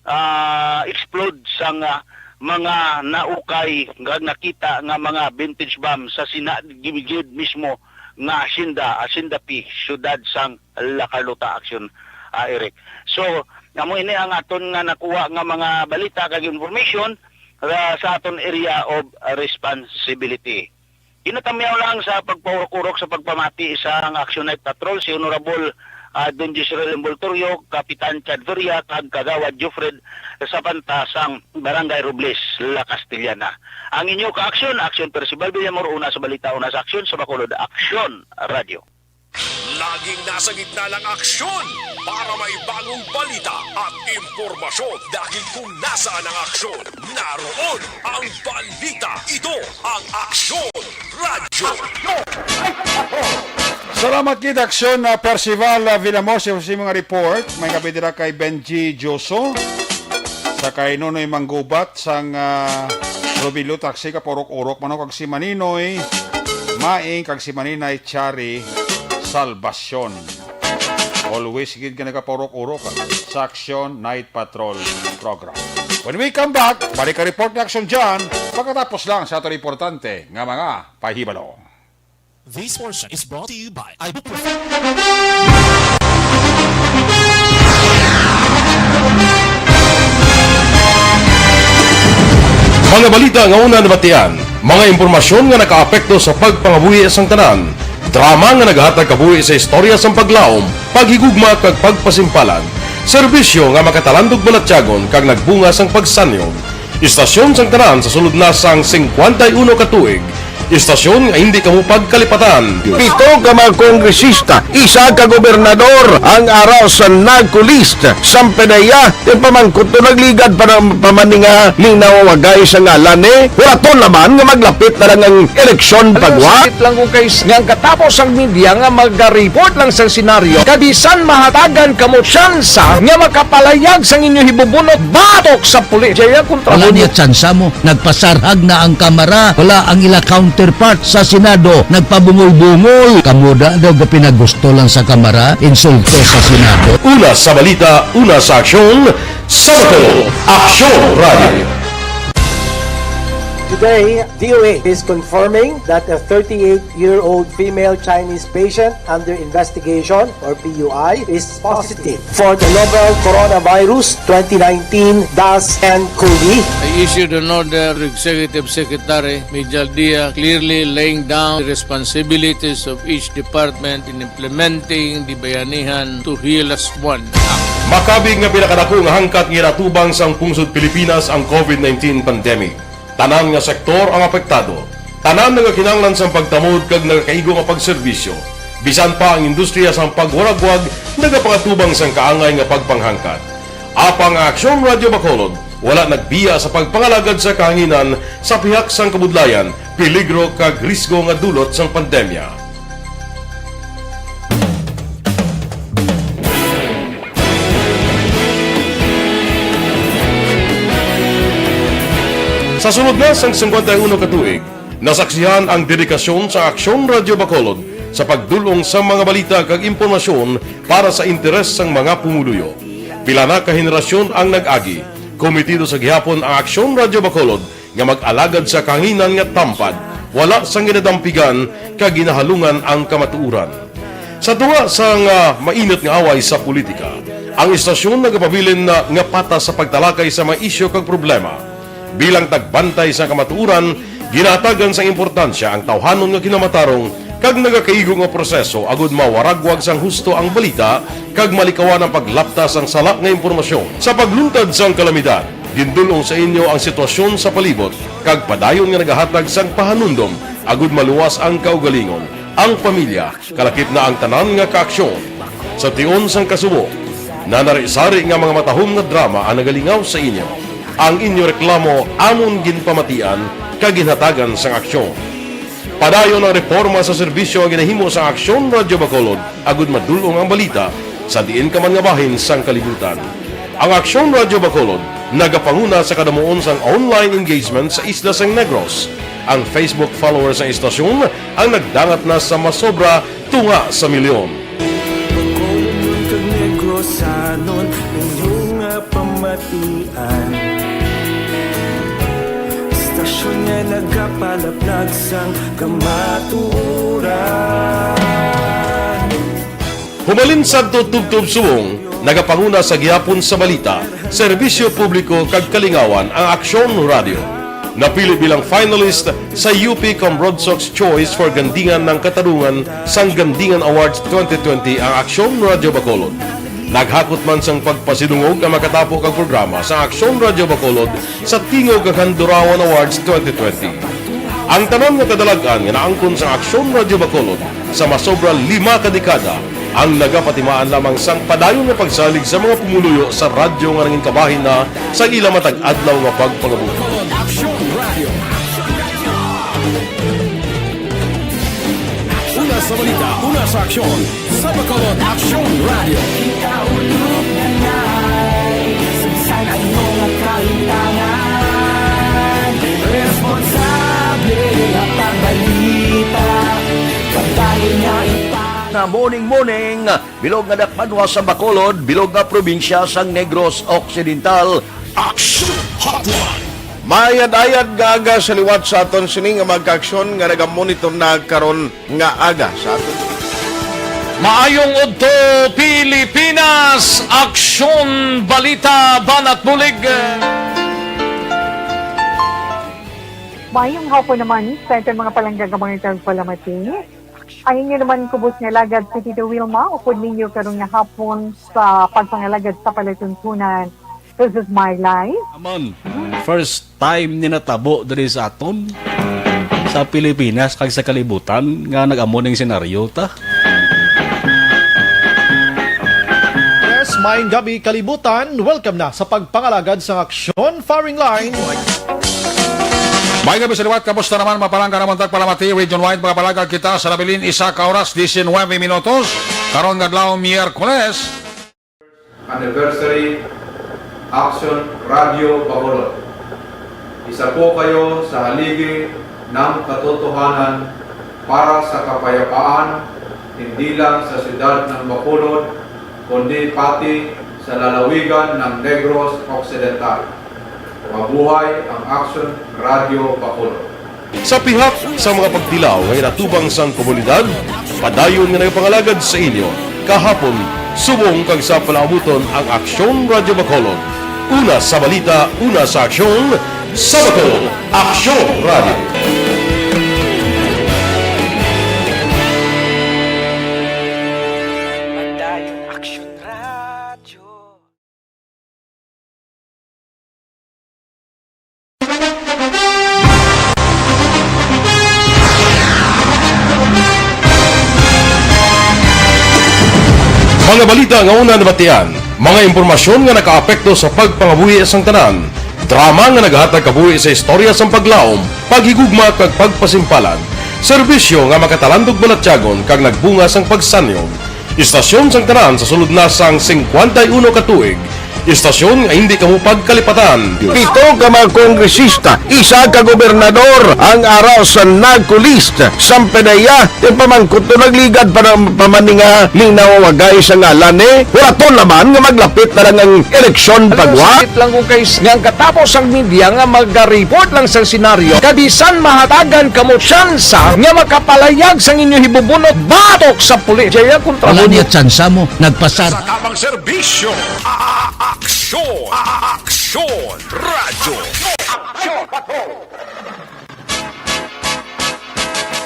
ah, explode sang, ah, mga naukay nga nakita nga mga vintage bomb sa sina-, gid mismo nga asyenda, Asyenda Fee, siyudad sang La Carlota, Action, ah, Eric. So, amo ini ang aton nga nakuha nga mga balita kag information, ah, sa aton area of responsibility. Ginatamyaw lang sa pagpaurok-urok sa pagpamati sa ang Action Night Patrol si Honorable, ah, Don Jezreel Envoltorio, Kapitan Chad Feria, kag Kagawad Jofred Sapanta sang Barangay Robles, La Castellana. Ang inyo ka-aksyon, Action Percival Villamor, una sa balita, una sa aksyon, sa Bacolod, Action Radio. Laging nasa gitna ng aksyon para may bagong balita at impormasyon, dahil kung nasaan ang aksyon, naroon ang balita. Ito ang Aksyon Radyo. Salamat gid, Aksyon, ah, Percival, ah, Villamor, sa, sa mga report. May kape dira kay Benji Joso, sa kay Nonoy Manggubat, sang, ah, Rubilo Taxi, kapaurok-urok man, kag si Maninoy Maing, kag si Maninay Chari Salvacion. Always gid ka nagapaurok-urok sa Action Night Patrol Program. When we come back, balik ang report ni Action John pagkatapos lang sa aton importante nga mga pahibalo. This portion is brought to you by Ibuprofen. Mga balita nga una nabatian, mga impormasyon nga nakaapekto sa pagpangabuhi sang tanan, drama nga nagahatag kabuhi sa istorya sang paglaom, paghigugma kag pagpasimpalan, serbisyo nga makatalandog balatyagon kag nagbunga sang pagsanyog. Istasyon sang tanan sa sulod na sang singkwenta y uno ka tuig. Istasyon nga hindi kamo pagkalipatan. Pito ka mga kongresista, isa ka gobernador ang ara sa narco list. Sampe na iya, ti pamangkot to nagligad pa ng pamaninga ning nawawagay sa ngalan ni. Huraton naman nga maglapit na lang ang eleksyon. Alam mo, pagwa. Sakit lang kung kay s-, nga ang katapos ang media nga mag-report lang sa senaryo. Kabisan mahatagan kamo tsansa nga makapalayag sang inyo hibubunot batok sa pulis. Jaya kontra. Wala mo niya tsansa mo. Nagpasarhag na ang Kamara. Wala ang ila counterpart sa Senado. Nagpabungol-bungol. Kamo da daw gapinagusto lang sa Kamara. Insulto sa Senado. Una sa balita, una sa aksyon, Sabado, Aksyon Radio. Today, D O H is confirming that a thirty-eight-year-old female Chinese patient under investigation, or P U I, is positive for the novel coronavirus twenty nineteen dash N cov. I issued an order to Executive Secretary Mijal Dia, clearly laying down the responsibilities of each department in implementing the Bayanihan to Heal Us One Act. Makabig nga pinakadako nga hangkat nga ginatubang sang pungsod Pilipinas ang covid nineteen pandemic. Tanan nga sektor ang apektado. Tanan nagakinahanglan sang pagtamod kag nagakaigo nga pagserbisyo. Bisan pa ang industriya sang pagwaragwag nagapangatubang sang kaangay nga pagpanghangkat. Apang ang Aksyon Radyo Bacolod wala nagbiya sa pagpangalagad sa kahanginan sa pihak sang kabudlayan, peligro kag risgo nga dulot sang pandemya. Sa sulod na sang singkwenta y uno ka tuig, nasaksihan ang dedikasyon sa Aksyon Radyo Bacolod sa pagdul-ong sa mga balita kag impormasyon para sa interes sang mga pumuluyo. Pila na ka henerasyon ang nag-agi. Komitido sa gihapon ang Aksyon Radyo Bacolod nga mag-alagad sa kahanginan nga tampad, wala sang ginadampigan kag ginahalungan ang kamatuoran. Sa tunga sang, ah, mainit nga away sa politika, ang istasyon nagapabilin na nga patas sa pagtalakay sa mga isyu kag problema. Bilang tagbantay sa kamatuoran, ginahatagan sang importansya ang tawhanon nga kinamatarong kag nagakaigo nga proseso agud mawaragwag sang husto ang balita kag malikawan ang paglapta sang sala nga impormasyon. Sa pagluntad sang kalamidad, gindul-ong sa inyo ang sitwasyon sa palibot kag padayon nga nagahatag sang pahanumdom agud maluwas ang kaugalingon, ang pamilya, kalakip na ang tanan nga kaaksyon. Sa tion sang kasubo, nanari-sari nga mga matahom nga drama ang nagalingaw sa inyo. Ang inyo reklamo amon ginpamatian kag ginhatagan sang aksyon. Padayon ang reporma sa serbisyo nga ginahimo sang Aksyon Radyo Bacolod agud madul-ong ang balita sa diin ka man nga bahin sang kalibutan. Ang Aksyon Radyo Bacolod nagapanguna sa kadamuon sang online engagement sa isla sang Negros. Ang Facebook followers sang istasyon ang nagdangat na sa masobra tunga sa milyon. Bacolod kag Negrosanon, inyo nga pamatian. Istasyon nga nagapalaplag sang kamatuoran. Hubalin sadto tubtob subong, nagapanguna sa gihapon sa balita, serbisyo publiko kag kalingawan ang Aksyon Radyo. Napili bilang finalist sa U P Cambronsox Choice for Gandingan ng Katarungan sang Gandingan Awards twenty twenty ang Aksyon Radyo Bacolod. Naghakot man sang pagpasidungog ang makatapo kag programa sa Aksyon Radyo Bacolod sa Tingog kag Handurawan Awards twenty twenty. Ang tanan nga kadalag-an nga naangkon sang Aksyon Radyo Bacolod sa masobra lima ka dekada ang nagapatimaan lamang sang padayon nga pagsalig sa mga pumuluyo sa radyo nga nangin kabahin na sa ila matag adlaw nga pagpangabuhi. Aksyon Radio. Una sa balita, una sa aksyon, sa Bacolod Aksyon Radio. Ikaulo na na'y sa ano nga kahitangan, responsable nga pagbalita, kabahin nga ipa- Nga morning, morning, bilog nga dakbanwa sa Bacolod, bilog nga probinsya sang Negros Occidental. Action Hotline. Maayad-ayad nga aga sa liwat sa aton sini nga mga kaaksyon nga nagamonitor na karon nga aga sa aton. Maayong udto, Pilipinas! Aksyon, balita, banat bulig. Maayong hapon naman sa aton mga palangga nga mga tagpalamati. Ang inyo naman kubos nga alagad si Tito Wilma, upod ninyo karon nga hapon sa pagpangalagad sa palatuntunan. This is my life. Amon, first time ni natabo diri sa aton, sa Pilipinas kag sa kalibutan nga nag-amo ning senaryo ta. Yes, maayong gabi, kalibutan. Welcome na sa pagpangalagad sa aksyon, firing line. Maayong gabi sa liwat, kamusta naman, mga palangga namon tagpalamati, region wide, mga palangga kita sa nabilin, isa ka oras, diecinuebe minutos, karon nga adlaw, Miyerkules. Anniversary, Action Radio Bacolod. Isa po kayo sa haligi ng katotohanan para sa kapayapaan, hindi lang sa siyudad ng Bacolod, kundi pati sa lalawigan ng Negros Occidental. Mabuhay ang Aksyon Radyo Bacolod. Sa pihak sa mga pagtilaw nga ginatubang sang komunidad, padayon nga nagapangalagad sa inyo, kahapon, subong kag sa palaabuton ang Aksyon Radyo Bacolod. Una sa balita, una sa aksyon, sa Bacolod, Aksyon Radyo. Padayon Aksyon Radyo. Mga balita nga una nabatian, mga impormasyon nga nakaapekto sa pagpangabuhi sang tanan, drama nga naghatag kabuhi sa istorya sang paglaom, paghigugma kag pagpasimpalan, serbisyo nga makatalandog balatyagon kag nagbunga sang pagsanyog. Istasyon sang tanan sa sulod na sang singkwenta y uno ka tuig. Istasyon nga hindi kamo pagkalipatan. Pito ka mga kongresista, isa ka gobernador ang ara sa NAGCO list. Sampanaya, ti pamangkot to nagligad pa na, pa man ni nga linawagay sa ngalan ni. Huraton naman nga maglapit na lang ang eleksyon. Alam mo, pagwa. Sakit lang ko, guys, nga ang katapos ang media nga maga-report lang sa senaryo, kabisan mahatagan kamo tsansa nga makapalayag sang inyo hibubunot batok sa pulis. Jaya kontra Wala mo. Niya tsansa mo, nagpasar. Sa tamang serbisyo, a-, a-, aksyon, a-, a-, aksyon, radyo. Aksyon, patrol.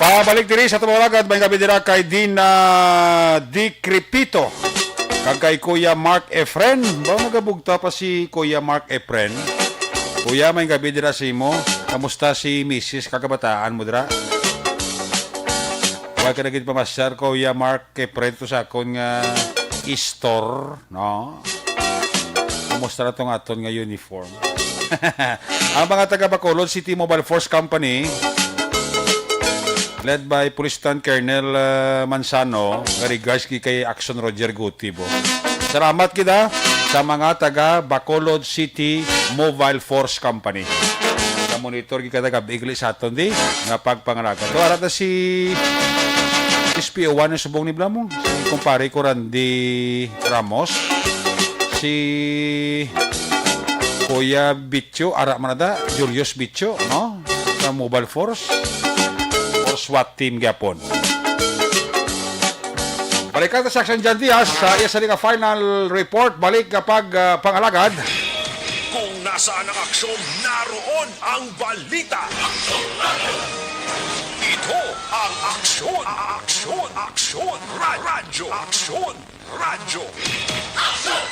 Pabalik diri sa tumawagad, may gabi dira kay Dina Di Crepito. Kag kay Kuya Mark Efren. Ba, nagabugta pa si Kuya Mark Efren? Kuya, may gabi dira sa imo. Kamusta si misis kag kabataan mo dira? Wala ka na gid pamasyar, Kuya Mark Efren, to sa akon nga store, no? Kumusta na tong aton nga uniform? Ang mga taga Bacolod City Mobile Force Company, led by Police Lieutenant Colonel, uh, Manzano, nga regards gi kay Action Roger Gutibo. Salamat kita sa mga taga Bacolod City Mobile Force Company. Sa monitor kita gab-i gali sa aton di nga pagpangalaga. To, ara ta si S P O one ng Subong ni Blamong. Si kumpare ko Randy Ramos. Si Kuya Bicho, ara man na da, Julius Bicho, no? Sa Mobile Force. Or SWAT team gyapon. Balikan ta si Action John Diaz sa iya sa liga final report. Balik kapag, ah, pangalagad. Kung nasaan ang aksyon, naroon ang balita. Ito ang Aksyon, Aksyon, Aksyon, Ra-, Radyo, Aksyon, Radyo. Aksyon!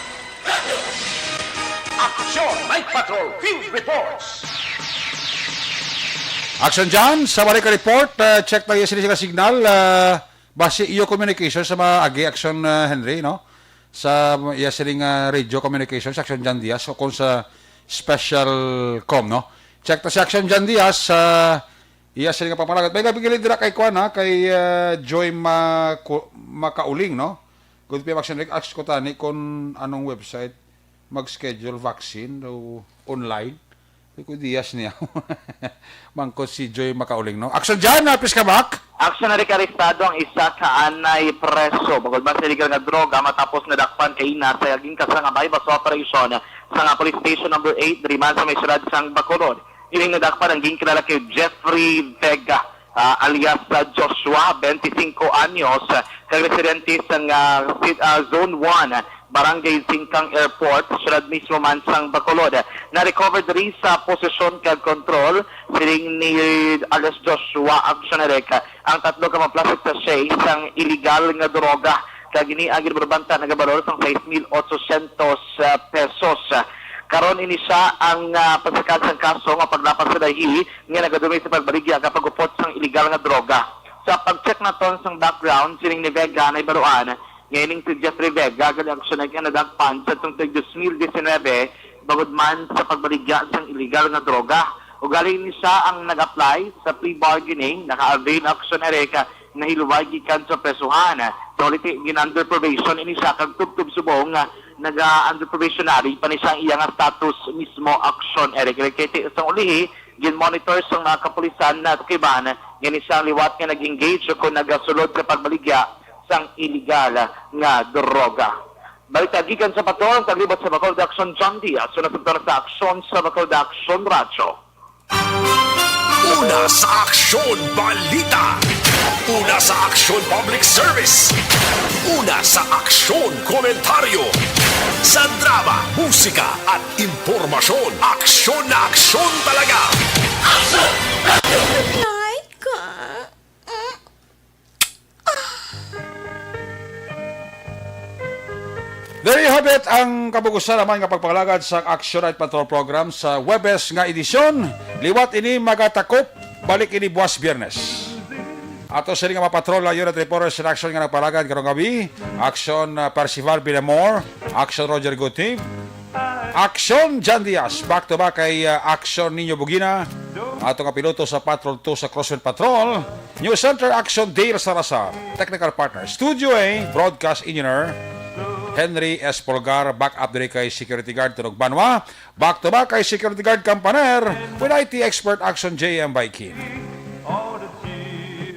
Aksyon! Night Patrol Field Reports! Action dyan. Sa balik ka report, ah, check tayo sila, sila signal. Ah, basi iyo communication sa mga agi, Action, ah, Henry, no? Sa iya siling, ah, radio communication, sa Action Jan Diaz, o kung sa special com, no? Check ta si Action Jan Diaz sa iya siling pamalagat. May nabigilid dira kay kuan, ha, kay, ah, Joy Maku-, Makauling, no? Good PM Action Rick, ask ko tani kung anong website mag-schedule vaccine o online. Di ko idea niya. Mangkot si Joy Makauling, no? Action dyan, ah, please come back. Action na rin arestado ang isa ka anay preso bangod man sa illegal nga droga matapos nga dakpan kaina sa ginkasanabay baso operation sa nga Police Station Number Eight diri man sa may siyudad sang Bacolod. Ining nadakpan ang ginkilala kay Jeffrey Vega, ah, alias, ah, Joshua, twenty-cinco anyos, ah, kag residente sang, ah, sit-, ah, Zone One, Barangay Singkang Airport, siyudad mismo man sang Bacolod. Na-recover diri sa posesyon kag kontrol siling ni alias Joshua Action Eric ang tatlo ka mga plastic sachet sang iligal nga droga, kag ini ang ginabarbanta nagabalor sang sais mil otsosyentos, ah, pesos. Karon ini siya ang, ah, pasakan sang kaso nga paglapas sa dalhi nga nagadumay sa pagbaligya kag pag-upot sang iligal nga droga. Sa pag-check naton sang background sining ni Vega, nahibaluan nga ining si Jeffrey Vega gali Action Eric ang nadakpan sa tungtog dos mil disinwebe, bangod man sa pagbaligya sang iligal nga droga. Ugali ini siya ang nag-apply sa plea bargaining, naka-avail Action Eric, nahilway gikan sa presuhan. Sa uliti, gin-under probation ini siya kag tubtob subong nga naga-under probationary pa ni siya ang iya nga status mismo Action Eric. Kay sang ulihi, gin-monitor sang mga kapulisan na tukiban nga ini siya ang liwat nga nag-engage o kon nagasulod sa pagbaligya sang iligal nga droga. Balita gikan sa Bacolod, ang libot sa Bacolod Aksyon, John Diaz. Una sa Bacolod Aksyon, sa Bacolod Aksyon Radyo. Una sa Aksyon Balita. Una sa Aksyon Public Service. Una sa Aksyon Komentaryo. Sa drama, musika, at impormasyon, aksyon na aksyon talaga. Aksyon! Night ka. There you have it, ang kabug-usan naman nga pagpangalagad sa Action Night Patrol Program sa Huwebes nga edisyon. Liwat ini magatakop, balik ini buwas Biyernes. Ato sini nga mga patrol, unit reporters in action nga nagpalagad karong gabi, Action, uh, Percival Villamor, Action Roger Guti, Action John Diaz, back to back kay, uh, Action Nino Bugina, ato nga piloto sa Patrol two sa Crosswind Patrol, News Center Action Dale Salazar, technical partner, Studio A, broadcast engineer, Henry S. Polgar, back up diri kay security guard Tunog Banwa, back to back kay security guard Campaner, with I T expert Action J M Baikin.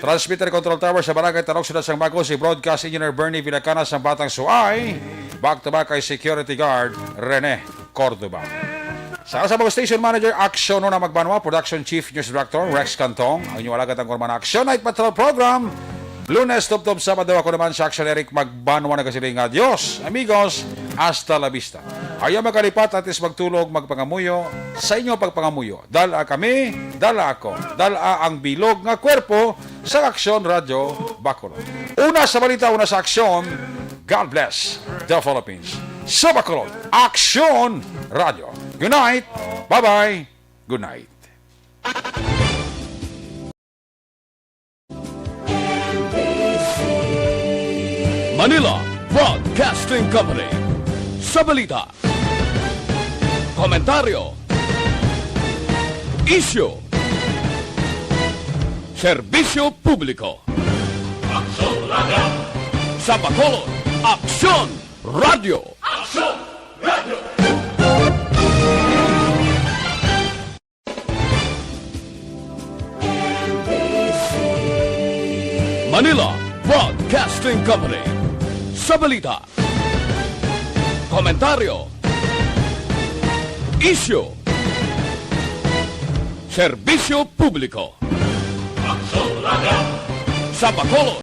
Transmitter control tower sa Barangay Tarok, Siyudad sang Bago, si broadcast engineer Bernie Villacana sang Batang Suay, back to back kay security guard Rene Cordoba. Sa, sa mga station manager, Action Nona Magbanwa, production chief, news director, Rex Cantong, ang inyong alagad ang Gorman Action Night Patrol Program. Lunes, tubtob Sabado, ako naman sa Action Eric Magbanwa nagasiling nga, "Adios, amigos, hasta la vista." Ayaw magkalipat, atis magtulog, magpangamuyo, sa inyo pagpangamuyo. Dala kami, dala ako, dala ang bilog nga kwerpo sa Aksyon Radyo Bacolod. Una sa balita, una sa aksyon, God bless the Philippines. Sa Bacolod, Aksyon Radyo. Good night, bye-bye, good night. Manila Broadcasting Company. Sa balita, komentaryo, isyu, serbisyo publiko. Aksyon Radyo. Sa Bacolod, Aksyon Radyo. Aksyon Radyo. Manila Broadcasting Company. Sa balita, komentaryo, isyu, serbisyo publiko. Aksyon Radyo. Sa Bacolod,